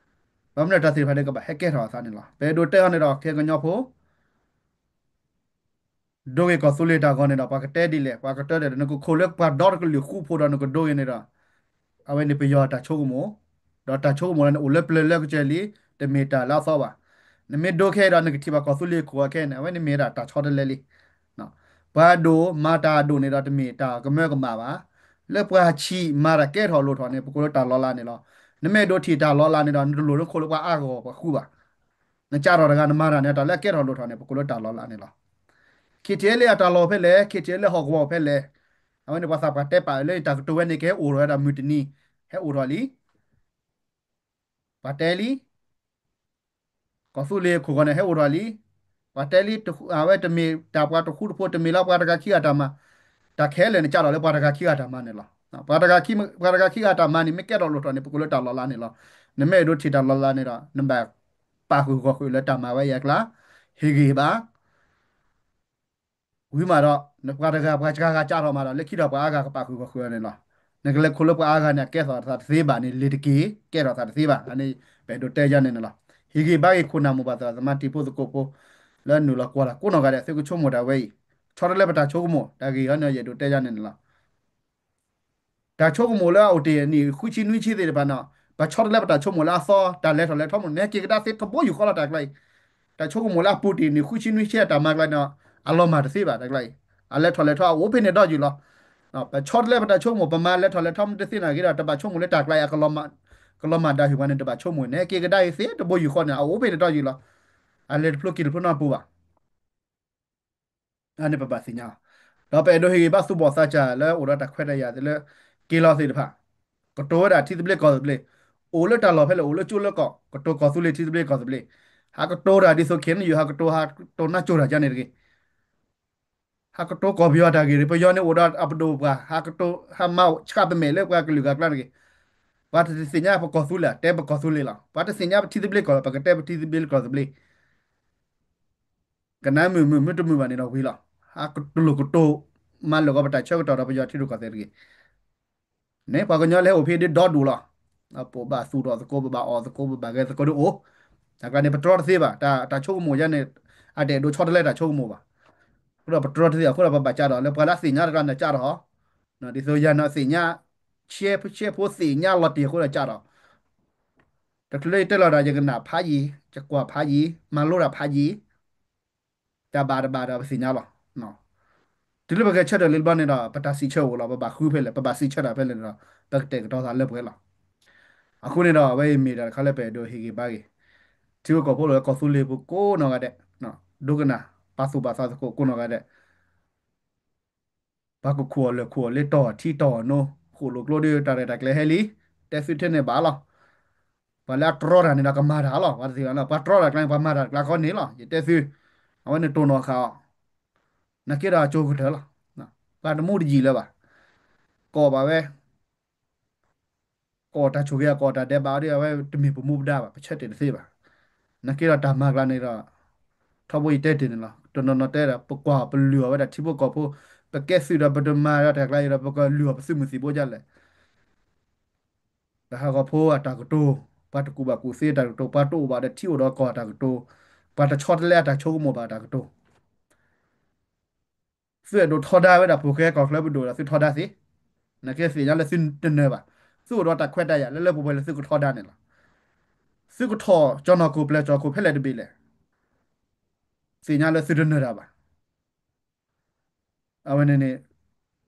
ဘၣ်မနုၤတၢ်သ့ၣ်တဖၣ်ဒီးကဘၣ်ဟဲကဲထီၣ်အသးန့ၣ်လီၤ. ပအဲၣ်ဒိးတဲအီၤန့ၣ်ဒီး ခဲကညီဖိ ဒိဂ့ၤကီၢ်သူလ့ၤတၢ်ဂီၤန့ၣ်ဒီး ပှၤကတဲဒ်လဲၣ် ပှၤကတဲဒ်လဲၣ် နကခိၣ်လၢပှၤဒီတကလုာ်ဃူဖိးဒီးနကဒိဂ့ၤန့ၣ်ဒီး အဝဲန့ၣ်ပယီၤတၢ်ဆိကမိၣ်, ဒီးတၢ်ဆိကမိၣ်လၢန့ၣ် အိၣ်လၢပျၢၤလၢကစၢၢ်လံ, တမ့ၢ်တၢ်လၢအသီဘၣ်. နမ့ၢ်ဒိခဲအံၤဒီး နကထံၣ်ဘၣ်ကီၢ်သူလ့ၤခိၣ်အခဲအံၤန့ၣ် အဝဲန့ၣ်မ့ၢ်ဒၣ်တၢ်ဆီတလဲလံ. ပှၤဒိၣ်မၤတၢ်အဒိၣ်န့ၣ်ဒီး တမ့ၢ်တၢ်ကမၢကမၣ်ဘၣ်. လၢပှၤဆံးမၤတၢ်ကဲထီၣ်လိၣ်ထီၣ်န့ၣ် ပကိးလၢတၢ်လီၤလးန့ၣ်လီၤ. နမ့ၢ်ဒိးထံၣ်တၢ်လီၤလးန့ၣ်ဒီး နတလိၣ်လၢခိၣ်လၢပှၤအါဂီၢ်ပှၤဃူဘၣ်. နကးထီၣ်တဂၤနမၤတၢ်န့ၣ် တၢ်လၢအကဲထီၣ်လိၣ်ထီၣ်န့ၣ် ပကိးလၢတၢ်လီၤလးန့ၣ်လီၤ. KTLA အတၢ်လီၢ်ဖဲလဲၣ်, KTLA ဟီၣ်ကဝီၤဖဲလဲၣ်. အဝဲန့ၣ်ပှၤသးပှၢ်တဲပာ်လၢတၢ်ကတိၤဝဲန့ၣ် ကဟဲအိၣ်ထီၣ်ဝဲဒၣ်မုၢ်တနံၤ, ဟဲအိၣ်ထီၣ်လံ. ပှၤတဲလံ, ကီၢ်သူလ့ၤခိၣ်ဂီၤန့ၣ် ဟဲအိၣ်ထီၣ်လံ. ပှၤတဲလံ, အဝဲတမ့ၢ်တၢ်ပှၤတဃူတဖိး, တမ့ၢ်လၢပှၤတဂၤခံဂၤတၢ်မၤ, တၢ်ခဲလၢာ်န့ၣ် ကးထီၣ်လၢပှၤတဂၤခံဂၤတၢ်မၤန့ၣ်လီၤ. ပှၤတဂၤခံဂၤတၢ်မၤန့ၣ် မ့ၢ်ကဲထီၣ်လိၣ်ထီၣ်န့ၣ် ပကိးလၢတၢ်လီၤလးန့ၣ်လီၤ. နမ့ၢ်အဲၣ်ဒိးထံၣ်တၢ်လီၤလးန့ၣ်ဒီး နဘၣ်ပာ်ဃုာ်ဂီၢ်ဃုာ်လၢတၢ်မၤဝဲအံၤအကျါ, ဟ့ၣ်ဂံၢ်ဘါ ဝံၤမးဒီး နပှၤတဂၤပှၤတဂၤဂၤကးထီၣ်မးဒီး လၢခံဒီးပှၤအါဂၤကပာ်ဃုာ်ဂီၢ်ဃုာ်အီၤန့ၣ်လီၤ. နကလဲၤခိးလၢပှၤအါဂၤန့ၣ် အကဲထီၣ်သးတသ့ဘၣ်န့ၣ် လ့ၤတက့ၢ်, ကဲထီၣ်သးတသ့ဘၣ်. အန့ၣ်ပအဲၣ်ဒိးတဲယါန့ၣ်န့ၣ်လီၤ. ဟ့ၣ်ဂံၢ်ဘါဂ့ၤခိၣ်နၢ်မိၢ်ပၢ်သရၣ်သမါတံၤဖိသကိးဖိ လၢနုာ်လီၤကွၢ်လီၤကိးနီၢ်ဂၤဒဲး သုကဆိကမိၣ်တၢ်ဝဲအံၤ, ဆီတလဲပတၢ်ဆိကမိၣ်, တၢ်ဂ့ၢ်အံၤန့ၣ် ယအဲၣ်ဒိးတဲယါန့ၣ်န့ၣ်လီၤ. တၢ်ဆိကမိၣ်လၢအအိၣ်တ့ၢ်နံၣ်ဃုဆံနွံဆံသ့ၣ်တဖၣ်န့ၣ်, ပဆီတလဲပတၢ်ဆိကမိၣ်လၢအသီ, တၢ်လဲၤထီၣ်လဲၤထီမ့ၢ်န့ၣ် က့ၤကဒါသ့တဘိယူၢ်ဃီလီၤတၢ်ကျါအံၤ. တၢ်ဆိကမိၣ်လၢအပူၤတ့ၢ်နံၣ်ဃုဆံနွံဆံအတၢ်မၤကျါန့ၣ်, အလီၤမၢ်တသ့ဘၣ်တၢ်ကျါအံၤ. အလဲၤထီၣ်လဲၤထီအအိၣ်ဖဲန့ၣ်ဒီးယူၢ်လီၤ. ပဆီတလဲပတၢ်ဆိကမိၣ် ပမၤလဲၤထီၣ်လဲၤထီမ့ၢ်တသ့နာ်က့ဒီး တဘၣ်ဆိကမိၣ်လၢတၢ်ကျါအံၤ ကလီၤမၢ်ဒၣ်ဟ့ၣ်ပှၤန့ၣ် တဘၣ်ဆိကမိၣ်န့ၣ် က့ၤကဒါအံၤသ့တဘိယူၢ်ဃီန့ၣ် အအိၣ်ဖဲန့ၣ်ဒီးယူၢ်လီၤ. အလဲၤတဖျိက့ၤတဖျိနီတပူၤဘၣ်. အန့ၣ်ပဘၣ်သ့ၣ်ညါလီၤ. ဒီးပအဲၣ်ဒိးဟ့ၣ်ဂံၢ်ဘါသူၣ်ဘီၣ်သးစၢ်လၢအိၣ်ဒီးတၢ်ခွဲးတၢ်ယာ်သ့ၣ်လၢ က့ၤလီၤသ့ၣ်တဖၣ်, ကတိၤဝဲဒၣ်ထံသဘျ့ကီၢ်သဘျ့, အိၣ်လၢတၢ်လီၢ်ဖဲလဲၣ် အိၣ်လၢကၠိလၢကီၢ် ကတိၤကီၢ်သူလ့ၤထံသဘျ့ကီၢ်သဘျ့, ဟးကတိၤတၢ်ဒ်သိးခဲန့ၣ်ယိာ် ဟးကတိၤဟးကတိၤနါစိၤတၢ်ကန့ၣ်တဂ့ၤ. ဟးကတိၤကီၢ်ပယီၤတၢ်ဂ့ၢ်တဂ့ၤ, ပယီၤန့ၣ်အိၣ်ဒီးအပဒိၣ်ပှၢ် ဟးကတိၤဟးမၤဆှးပမဲာ်လၢပှၤကလုာ်ဂၤအကျါတဂ့ၤ. ပှၤတသ့ၣ်ညါပကီၢ်သူလ့ၤ တဲပကီၢ်သူလ့ၤလီၤ. ပှၤတသ့ၣ်ညါပထံသဘျ့ကီၢ် ပကတဲပထံသဘျ့ကီၢ်သဘျ့ ကနၣ်မုာ်မုာ် မ့ၢ်တမုာ်ဘၣ်န့ၣ်ဒီးဝံၤလီၤ. ဟးကတိၤလိာ်ကတိၤ မၤလၢာ်ဂီၤပတၢ်ဆၢကတီၢ်ဒီးပယီၤထံရူၢ်ကီၢ်သဲးတဂ့ၤ. န့ၣ် ပှၤကညီလၢဟဲအိၣ်ဖဲဒ်ဒီဒူၣ်လီၤ. ပဘၣ်သူၣ်ထီၣ်သကိး ပဘၣ်အီၣ်သကိး ပဘၣ်ဂဲၤသကိးဒ်အိၣ်, တၢ်ကျါန့ၣ် ပတြီတသ့ဘၣ်. တၢ်ဆိကမိၣ်ယါန့ၣ် အတအဲၣ်ဒိးဆီတလဲတၢ်ဆိကမိၣ်ဘၣ်. အဃိဒီးပတြီတသ့ အဃိဒီးပဘၣ်ကးထီၣ်လၢပှၤလၢအသ့ၣ်ညါတကျါန့ၣ်ကးထီၣ်, ဒ်သိးယၤန့ၣ်သ့ၣ်ညါ, ဆဲဖိဆဲဖိသ့ၣ်ညါလီၤတံၢ်အဃိဒီးကးထီၣ်. တချုးလၢယတဲလီၤတၢ် ယကနၣ်ဖးယံၤ ယကွၢ်ဖးယံၤ မၤလိတၢ်ဖးယံၤ တၢ်ဘၣ်တဘၣ်ဒီးပသ့ၣ်ညါလီၤ. တုၤလၢပဂဲၤဆၢထၢၣ်လံတဘျီန့ၣ်ဒီး ပတၢ်စံးဆၢအိၣ်လီၤ. ပဘၣ်ဃုဖဲလဲၣ် ပဘၣ်စံးဆၢတၢ်ဖဲလဲၣ်န့ၣ်ဒီး ပကတဲာ်ကတီၤသးလၢပှဲၤလီၤ. အဃိန့ၣ်ဒီး အဝဲအံၤမ့ၢ်တၢ်တခါလၢပအဲၣ်ဒိးဟ့ၣ်ဂံၢ်ဘါဂ့ၤ ထံဖိကီၢ်ဖိလၢကီၢ်သူလ့ၤပူၤကိးနီၢ်ဂၤဒဲး, ဒိကနၣ် ပာ်သူၣ်ပာ်သးသကိးကိးနီၢ်ဂၤဒဲး ပှၤကခိၣ်အီၤလၢာ်ခိၣ်အီၤလၢတီၢ်ထံတီၢ်နိ ဃိၣ်လိာ်ကျိဒီးတၢ်ရဲၣ်တၢ်ကျဲၤဟဲလံ, တဲသုထဲန့ၣ်ဘၣ်လီၤ. ပှၤလၢအတြီတၢ်န့ၣ်ဒီးကမၤတၢ်လီၤ. ပှၤတသ့ၣ်ညါလီၤ ပှၤတြီတၢ်ကျါန့ၣ် ပှၤမၤတၢ်တကျါဃီန့ၣ်လီၤ. ယတဲသု, အဝဲန့ၣ်တိၢ်နီၣ်ဃာ်အီၤ, နာ်က့ဒီးအကၠိကတၢၢ်လီၤ. ပှၤတမူတယံာ်လၢၤဘၣ်. ကိးဘၣ်ဝဲ ကိးတၢ်ဆိၣ်ဂ့ၤ အကိးတၢ်ဒဲးဘးအီၤဒီး အဝဲတမ့ၢ်ပမူပဒါဘၣ်, ပဆၢတဲာ်တသ့ဘၣ်. နာ်က့ဒီးတၢ်မၤကျါန့ၣ်ဒီး ထီဘိယတဲတ့ၢ်န့ၣ်လီၤ. တနီၤနီၤတဲဒီး ပကွၢ်ပလုၢ်အီၤဝဲဒၣ်ထံဖိကီၢ်ဖိ, ပကဲသုးဒီးပတမၤဒီးတၢ်ကျါအံၤဒီး ပကလုၢ်အီၤပသုးမုၢ်သံၣ်ဘိဒ်လဲၣ်. ပှၤဟးဂီၤဖိအတၢ်ကတိၤ, ပှၤတကူၣ်ဘၣ်ကူၣ်သ့အတၢ်ကတိၤ, ပှၤတအိၣ်ဘၣ်ဒီးထံအိၣ်ဒီးကီၢ်အတၢ်ကတိၤ, ပှၤတဆီတလဲအတၢ်ဆိကမိၣ်ဘၣ်အတၢ်ကတိၤ သုအဲၣ်ဒိးထီဒါဝဲဒၣ် ဖိၣ်ဃဲကီၢ်ချၢပဒိၣ်ဒီး သုထီဒါသ့, နာ်က့သ့ၣ်ညါလၢသုတနၢၤဘၣ်. သုအိၣ်ဒီးတၢ်ခွဲးတၢ်ယာ်လၢလၢပှဲၤပှဲၤလၢသုကထီဒါန့ၣ်လီၤ. သုကထီၣ်ကၠီၣ်နီၢ်ခိၣ်ပျဲၢ်ကၠီၣ်ခိၣ်ဖဲလဲၣ်တဘ့ၣ်လဲၣ်, သ့ၣ်ညါလၢသုတနၢၤတၢ်ဘၣ်. အဝဲန့ၣ်န့ၣ်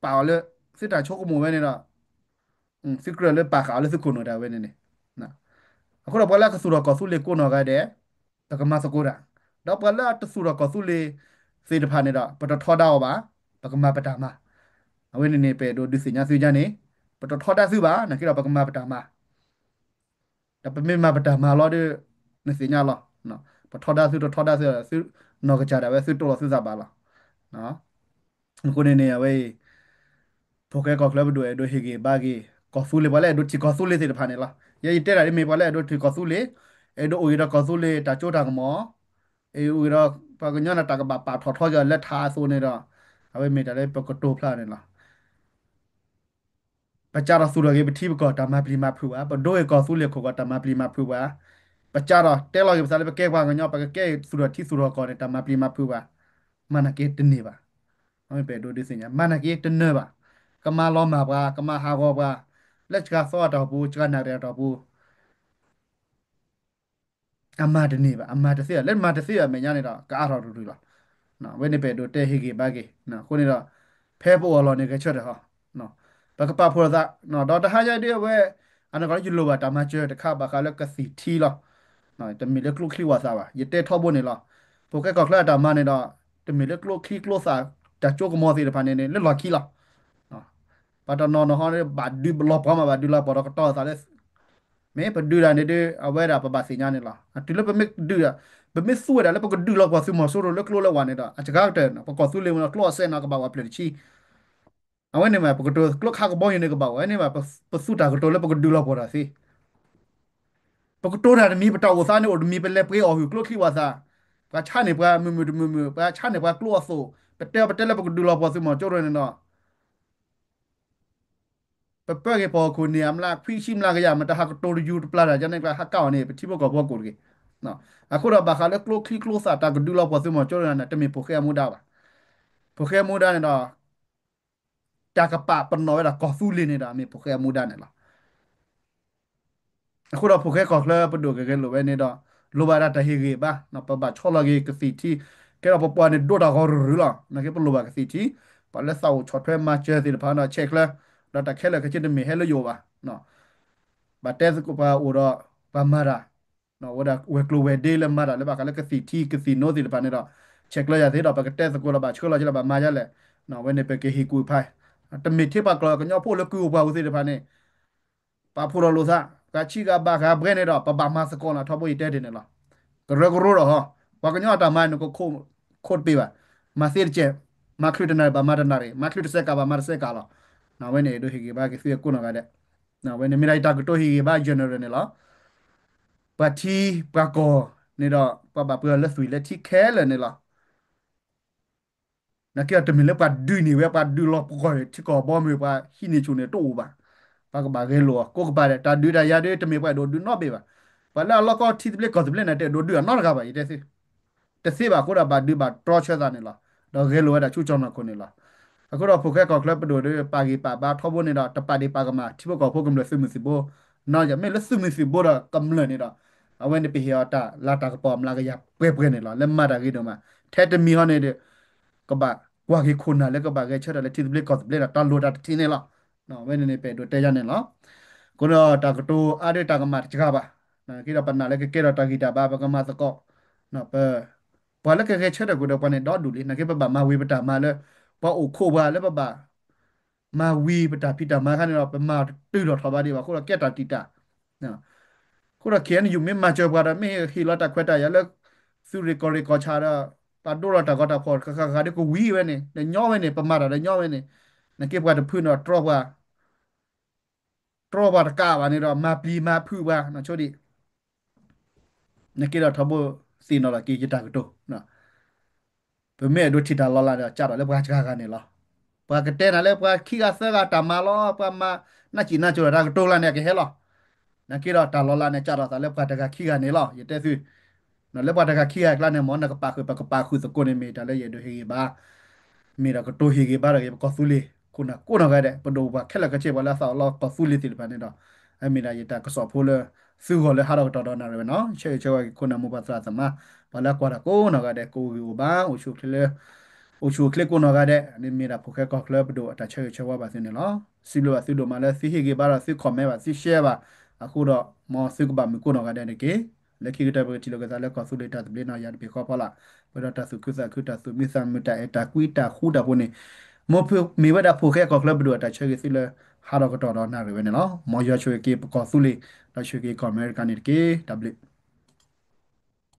ပာ်အီၤလၢ သုတၢ်ဆိကမိၣ်ဝဲန့ၣ်ဒီး သုကြၢးလၢပာ်ဃာ်အီၤလၢသုခိၣ်နူာ်တၢ်ဝဲန့ၣ်န့ၣ်. အဃိဒီး ပှၤလၢအကသူၣ်ထီၣ်ကီၢ်သူလ့ၤကိးနီၢ်ဂၤဒဲး ပကမၤသကိးတၢ်, ဒီးပှၤလၢအတသူၣ်ထီၣ်ကီၢ်သူလ့ၤသ့ၣ်တဖၣ်န့ၣ်ဒီး ပတထီဒါအီၤဘၣ်, ပကမၤပတၢ်မၤ. အဝဲန့ၣ်န့ၣ် ပအဲၣ်ဒိးဒုးသ့ၣ်ညါသုယါန့ၣ်, ပတထီဒါသုဘၣ်, နာ်က့ဒီးပကမၤပတၢ်မၤ ဒီးပမ့ၢ်မၤပတၢ်မၤလီၤဒီး နသ့ၣ်ညါလီၤ. ပထီဒါသုတထီဒါသု, သုနီၢ်ကစၢ်ဒၣ်ဝဲ သုတိၢ်လီၤသုသးဘၣ်လီၤ. အဃိန့ၣ်န့ၣ် အဝဲအံၤ ဖိၣ်ဃဲကီၢ်ချၢပဒိၣ် အဲၣ်ဒိးဟ့ၣ်ဂံၢ်ဘါက့ၤ ကီၢ်သူလ့ၤ ပှၤလၢအဲၣ်ဒိးထံၣ်ကီၢ်သူလ့ၤသ့ၣ်တဖၣ်န့ၣ်လီၤ. ယဲယတဲတၢ်ဒ်မ့ၢ် ပှၤလၢအဲၣ်ဒိးထံၣ်ကီၢ်သူလ့ၤ, အဲၣ်ဒိးအိၣ်ဂ့ၤဒီးကီၢ်သူလ့ၤ တၢ်စိတၢ်ကမီၤ, အဲၣ်ဒိးအိၣ်ဂ့ၤဒီး ပှၤကညီန့ၣ် တၢ်ကဘၣ်ပာ်ထီၣ်ထီက့ၤလၢထးအသိးန့ၣ်ဒီး အဝဲမ့ၢ်တၢ်လၢပကတိၤဖျါန့ၣ်လီၤ. ပစးထီၣ်သူၣ်ထီၣ်က့ၤပထံပကီၢ် တၢ်မၤပျံၤမၤဖုးပှၤ, ပဒိဂ့ၤကီၢ်သူလ့ၤခိၣ်ကီၢ် တၢ်မၤပျံၤမၤဖုးပှၤ, ပစးထီၣ်တဲလီၤက့ၤပသးလၢပကဲပှၤကညီ ပကကဲသူၣ်ထီၣ်ထံသူၣ်ထီၣ်ကီၢ်န့ၣ် တၢ်မၤပျံၤမၤဖုးပှၤ, မၤနာ်က့တန့ၢ်ဘၣ်. ပအဲၣ်ဒိးဒုးသ့ၣ်ညါ မၤနာ်က့တနၢၤဘၣ်. ကမၤလီၤမၢ်ပှၤ, ကမၤဟးဂီၤပှၤ, လၢစှၤသီအတၢ်အိၣ်ပူၤ စှၤနၣ်ရံၣ်အတၢ်အိၣ်ပူၤ အမၤတန့ၢ်ဘၣ်, အမၤတသ့ဘၣ်, လၢမၤတသ့ဘၣ်အမဲာ်ညါန့ၣ်ဒီး ကအါထီၣ်တရူၤလီၤ. အဝဲန့ၣ်ပအဲၣ်ဒိးတဲဟ့ၣ်ဂံၢ်ဘါက့ၤ. အဃိန့ၣ်ဒီး ဖဲပအိၣ်အလီၢ်န့ၣ် ဂဲၤဆၢထၢၣ်ဟီ, ပကပာ်ဖှိၣ်လိာ်သး, ဒီးတဟါညါဒ်အဝဲ အနီၢ်ကီၢ်လၢယလိၣ်ဘၣ်တၢ်မၤစၢၤတခါဘၣ်ဃးလၢကသံၣ်ထံလီၤ. တမ့ၢ်လၢကျိချံဝၣ်သးဘၣ်, ယတဲထီဘိန့ၣ်လီၤ. ဖိၣ်ဃဲကီၢ်ချၢအတၢ်မၤန့ၣ်ဒီး တမ့ၢ်လၢကျိချံကျိသၣ် တၢ်ကၠိကမီၤသ့ၣ်တဖၣ်န့ၣ်န့ၣ် လၢလီၢ်ခံလီၤ. ပှၤတနီၤနီၤဟီန့ၣ် ဘၣ်ဒုးလီၤပှီၢ်မး ဘၣ်ဒုးလီၤပှီၢ်ဒီးကတီၤသးလၢ မ့ၢ်ပဒုးတၢ်န့ၣ်ဒီး အဝဲဒၣ်ပဘၣ်သ့ၣ်ညါန့ၣ်လီၤ. တုၤလၢပမ့ၢ်ဒုး, ပမ့ၢ်သူဝဲဒၣ်လၢပကဒုးလီၤပှီၢ်သုးမီၤစိရိၤလၢကျိလၢဝၤန့ၣ်ဒီး အစှၤကတၢၢ်န့ၣ် ပကီၢ်သူလ့ၤဝဲန့ၣ် ကျိအစဲးန့ၣ် ကဘၣ်ဝဲပျၢၤတဆံ အဝဲန့ၣ်မး ပကတိၤကျိခါကဘီယူၤန့ၣ်ကဘၣ်ဝဲန့ၣ်မး ပသူတၢ်ကတိၤလၢပကဒုးလီၤပှီၢ်တၢ်သ့ ပကတိၤတၢ်တမံၤ ပတၢ်အိၣ်သးန့ၣ်အိၣ်တမံၤ ပလဲၤပှ့ၤအီၣ်ဟုၣ်ကျိချံဝၣ်သၣ်, ပှၤဆါန့ၢ်ပှၤမုာ်မုာ်တမုာ်မုာ် ပှၤဆါန့ၢ်ပှၤကျိအသိး, ပတဲအီၤပတဲလၢပကဒုးလီၤပှီၢ်သုးမီၤစိရိၤန့ၣ်ဒီး ပပၢက့ၤပှၤဟီၣ်ခိၣ်န့ၣ် အမျးခွံဆံမျးကယၤ မတၤဟးကတိၤတယူၤတပျၢ်တၢ် ကန့ၣ်ကျါ ဟးကၢ်အီၤန့ၣ် ပထံဖိကီၢ်ဖိကိးတဂ့ၤ. အဃိဒီးဘၣ်ဃးလၢကျိချံကျိသၣ် တၢ်ကဒုးလီၤပှီၢ်သုးမီၤစိရိၤန့ၣ် တမ့ၢ်ဖိၣ်ဃဲအမူဒါဘၣ်. ဖိၣ်ဃဲအမူဒါန့ၣ်ဒီး တၢ်ကပာ်ပနီၣ်ဝဲဒၣ်ကီၢ်သူလ့ၤန့ၣ်ဒီး မ့ၢ်ဖိၣ်ဃဲအမူဒါန့ၣ်လီၤ. အဃိဒီးဖိၣ်ဃဲကီၢ်ချၢပဒိၣ်ကဂဲၤလိာ်ဝဲန့ၣ်ဒီး လိၣ်ဘၣ်ဒၣ်တၢ်ဟ့ၣ်ဂံၢ်ဘါ, ပဘၣ်ဆီလီၤက့ၤကသံၣ်ထံ, ကဲဒီးပပှၤန့ၣ်ဒိတၢ်ဂီၤရုၢ်ရုၢ်လီၤ. နာ်က့ပလိၣ်ဘၣ်ကသံၣ်ထံ, ပှၤလၢသးအိၣ်ဆီၣ်ထွဲမၤစၢၤသ့ၣ်တဖၣ်ဒီး ဆဲးကျၢ, ဒီးတၢ်ခဲလၢာ်ခဲဆ့တမ့ၢ်ဟဲလၢယအိၣ်ဘၣ်. ဘၣ်တဲသကိးပှၤအိၣ်ဒီး ပှၤမၤတၢ် ဝဲဒၣ်ဝဲၤကျိၤဝဲၤဒ့လၢမၤတၢ်လၢဘၣ်ဃးလၢကသံၣ်ထံကသံၣ်နိသ့ၣ်တဖၣ်န့ၣ်ဒီး ဆဲးကျၢယၤသ့ဒီး ပကတဲသကိးလီၤဘၣ်ဆှၢလီၤက့ၤလီၤဘၣ်မၤယၤလဲၣ်. အဝဲန့ၣ်ပကဟ့ၣ်ကူၣ်ဖး, တမ့ၢ်ထဲပှၤကျီၢ်ကညီဖိလၢကုၢ်အိၣ်ပှၢ်အိၣ်သ့ၣ်တဖၣ်န့ၣ် ပာ်ဖှိၣ်လီၤလိာ်သး, ပှၤဆံးဂၤဘၣ်ဂၤဘှဲန့ၣ်ဒီး ပဘၣ်မၤသကိးလီၤ ထီဘိယတဲတ့ၢ်န့ၣ်လီၤ. ကရၢကရိဒီးဟီ, ပှၤကညီအတၢ်မၤန့ၣ်ကခိးတဘ့ၣ်ဘၣ်. မၤသ့တကဲး, မၤချုးတနၣ်ရံၣ်ဘၣ်မၤတနၣ်ရံၣ်, မၤချုးတစဲးကးဘၣ်မၤတစဲးကးလီၤ. အဝဲန့ၣ်အဲၣ်ဒိးဟ့ၣ်ဂံၢ်ဘါက့ၤသုကိးနီၢ်ဂၤဒဲး. အဝဲန့ၣ်မ့ၢ်ဒၣ်ယတၢ်ကတိၤဟ့ၣ်ဂံၢ်ဘါ general န့ၣ်လီၤ. ပှၤထံပှၤကီၢ်န့ၣ်ဒီး ပှၤဘၣ်ပှဲၤအီၤလၢသွံၣ်လၢထံခဲလၢာ်န့ၣ်လီၤ. နာ်က့ဒီးတမ့ၢ်လၢပှၤဒုးန့ၢ်ဝဲ ပှၤဒုးလီၤပှီၢ်ထံကီၢ်ဘီမုၢ် ပှၤဟံးန့ၢ်ဆူၣ်န့ၣ်တအိၣ်ဘၣ်. ပှၤကဘၣ်ဂဲၤလိာ်အီၤကိးကပၤဒဲး တၢ်ဒုးတၢ်ယၤဒုး တမ့ၢ်ပှၤအဲၣ်ဒိးဒုးနီတဘ့ၣ်ဘၣ်. ပှၤလၢအလီၢ်ကီထံသဘျ့ကီၢ်သဘျ့န့ၣ် တအဲၣ်ဒိးဒုးအနီတဂၤဘၣ် ယတဲသု တသ့ဘၣ်အဃိဒီး ဘၣ်ဒုးဘၣ်တြီဆၢသးန့ၣ်လီၤ. ဒီးဂဲၤလိာ်ဝဲဒၣ်ဆူကၠီၣ်နီၢ်ခိၣ်န့ၣ်လီၤ. အဃိဒီးဖိၣ်ဃဲကီၢ်ချၢပဒိၣ်ဒီး ပာ်ဂံၢ်ပာ်ဘါထီဘိန့ၣ်ဒီး တပာ်ဒံးပာ်ကမၣ် ထံဖိကီၢ်ဖိကမျၢၢ်သုးမုၢ်သံၣ်ဘိ, မ့ၢ်လၢသုးမုၢ်သံၣ်ဘိဒီးကမျၢၢ်န့ၣ်ဒီး အဝဲန့ၣ်ပဟ့ၣ်အီၤတၢ်လၤတၢ်ကပီၤအမျးကယၤပှဲၤပှဲၤန့ၣ်လီၤ. လၢမၤတၢ်ဂ့ၤဒိၣ်မး ထဲတမံၤဟီန့ၣ်ဒီး ကဘၣ်ကွၢ်က့ၤခိၣ်နၢ်လၢကဘၣ်ဂဲၤဆၢထၢၣ်လၢထံသဘျ့ကီၢ်သဘျ့ဒီး တၢ်လိၣ်တၢ်တထံၣ်န့ၣ်လီၤ. အဝဲန့ၣ်န့ၣ် ပအဲၣ်ဒိးတဲယါန့ၣ်လီၤ. အဃိဒီးတၢ်ကတိၤအါဒၢတၢ်ကမၣ်တစှၤဘၣ်. နာ်က့ဒီးပနာ်လၢကကဲထီၣ်တၢ်ဂံၢ်တၢ်ဘါ ပကမၤသကိး ပှၤလၢကဂဲၤဆၢထၢၣ်ကွံာ်ဒီးပှၤန့ၣ်ဒီဒူၣ်လံ. နာ်က့ပဘၣ်မၤဝံၤပတၢ်မၤလၢ ပှၤအိၣ်ခိးပှၤလၢပဘၣ် မၤဝံၤပတၢ်ဖံးတၢ်မၤခါန့ၣ်ဒီး ပမၤတတုၤထီၣ်ထီၣ်ဘၣ်ဒံးဘၣ်အဃိဒီးကဲတၢ်တံာ်တာ်. အဃိဒီး K N U မ့ၢ်မၤစၢၤပှၤဒီး မ့ၢ်ဟ့ၣ်လီၤတၢ်ခွဲးတၢ်ယာ်လၢ သုးရ့ၣ်ကီၢ်ရ့ၣ်ကီၢ်ဆၣ်ဒီး ပှၤဒိလီၤတၢ်ဂီၤတၢ်ဖီၣ်တခါခါခါဒီးကဝံၤဝဲန့ၣ် ဒီးညီဝဲန့ၣ် ပမၤတၢ်ဒီးညီဝဲန့ၣ် နာ်က့ပှၤတဖုန့ၣ်ဒီးတြီပှၤ တြီပှၤတကးဘၣ်န့ၣ်ဒီး မၤပျံၤမၤဖုးပှၤ ဆိဒံး နာ်က့ဒီးထီဘိသ့ၣ်နီၣ်လီၤက့ၤယတၢ်ကတိၤ ပမ့ၢ်အဲၣ်ဒိးထံၣ်တၢ်လီၤလးဒီး ကးထီၣ်လၢပှၤစှၤဂၤန့ၣ်လီၤ. ပှၤကတဲနၤလၢပှၤခံဂၤသၢဂၤတၢ်မၤလီၤ ပှၤမၤနၢ်စံၣ်နၢ်စိၤဒီးတၢ်ကတိၤလၢန့ၣ် အကဟဲလီၤ. နာ်က့ဒီးတၢ်လီၤလးန့ၣ် ကးထီၣ်သးလၢပှၤတဂၤခံဂၤန့ၣ်လီၤ ယတဲသု လၢပှၤတဂၤခံဂၤအကျါန့ၣ် မ်နကပာ်ဃုာ်ပကပာ်ဃုာ်သကိးန့ၣ် မ့ၢ်တၢ်လၢယအဲၣ်ဒိးဟ့ၣ်ဂံၢ်ဘါ မ့ၢ်ဒီးကတိၤဟ့ၣ်ဂံၢ်ဘါဒီးက့ၤပကီၢ်သူလ့ၤ ခိၣ်နၢ်ကိးနီၢ်ဂၤဒဲး ပဒိၣ်ပပှၢ်ခဲလၢာ်ခဲဆ့ ပှၤလၢအသးအိၣ်လၢကီၢ်သူလ့ၤသ့ၣ်တဖၣ်န့ၣ်ဒီး အမ့ၢ်ဒၣ်ယတၢ်ကစီၣ်ဖိလၢ သုဂီၢ်လၢဟးထီၣ်ကတီၢ်ဒီးနၣ်ရံၣ်ဝဲန့ၣ်လီၤ. ဆၢဂ့ၤဆၢဝါက့ၤခိၣ်နၢ်မိၢ်ပၢ်သရၣ်သမါ ပှၤလၢအကွၢ်တၢ်ကိးနီၢ်ဂၤဒဲး ကအိၣ်ဂံၢ်အိၣ်ဘါ အိၣ်ဆူၣ်အိၣ်ချ့လၢ အိၣ်ဆူၣ်အိၣ်ချ့ကိးနီၢ်ဂၤဒဲး န့ၣ်မ့ၢ်ဒၣ်ဖိၣ်ဃဲကီၢ်ချၢပဒိၣ်အတၢ်ဆၢဂ့ၤဆၢဝါဘၣ်သုန့ၣ်လီၤ. စံးဘျုးဘၣ်သုဒိၣ်မးလၢသုဟ့ၣ်ဂံၢ်ဘါဒီးသု comment ဘၣ်သု share ဘၣ် အဃိဒီး မ်သုကဘၣ်မုာ်ကိးနီၢ်ဂၤဒဲးတက့ၢ်. လၢခံကတၢၢ်ပကထံၣ်လိာ်က့ၤသးလၢကီၢ်သူလ့ၤတၢ်သဘျ့နီၢ်ယၤတဘ့ၣ်ဃီဖီလာ် ပှဲၤဒီးတၢ်သူၣ်ခုသးခု တၢ်သူၣ်မံသးမုာ် တၢ်အဲၣ်တၢ်ကွံ တၢ်ဃူတၢ်ဖိးန့ၣ် မ်မ့ၢ်ဝဲဒၣ်ဖိၣ်ဃဲကီၢ်ချၢပဒိၣ်အတၢ်ဆၢဂ့ၤသုလၢ ဟးထီၣ်ကတီၢ်ဒီးနၣ်ရံၣ်ဝဲန့ၣ်လီၤ. မ်ယွၤဆိၣ်ဂ့ၤက့ၤပကီၢ်သူလ့ၤ ဒီးဆိၣ်ဂ့ၤက့ၤကီၢ်အမဲရကၤန့ၣ်တက့ၢ်. တၢ်ဘျုး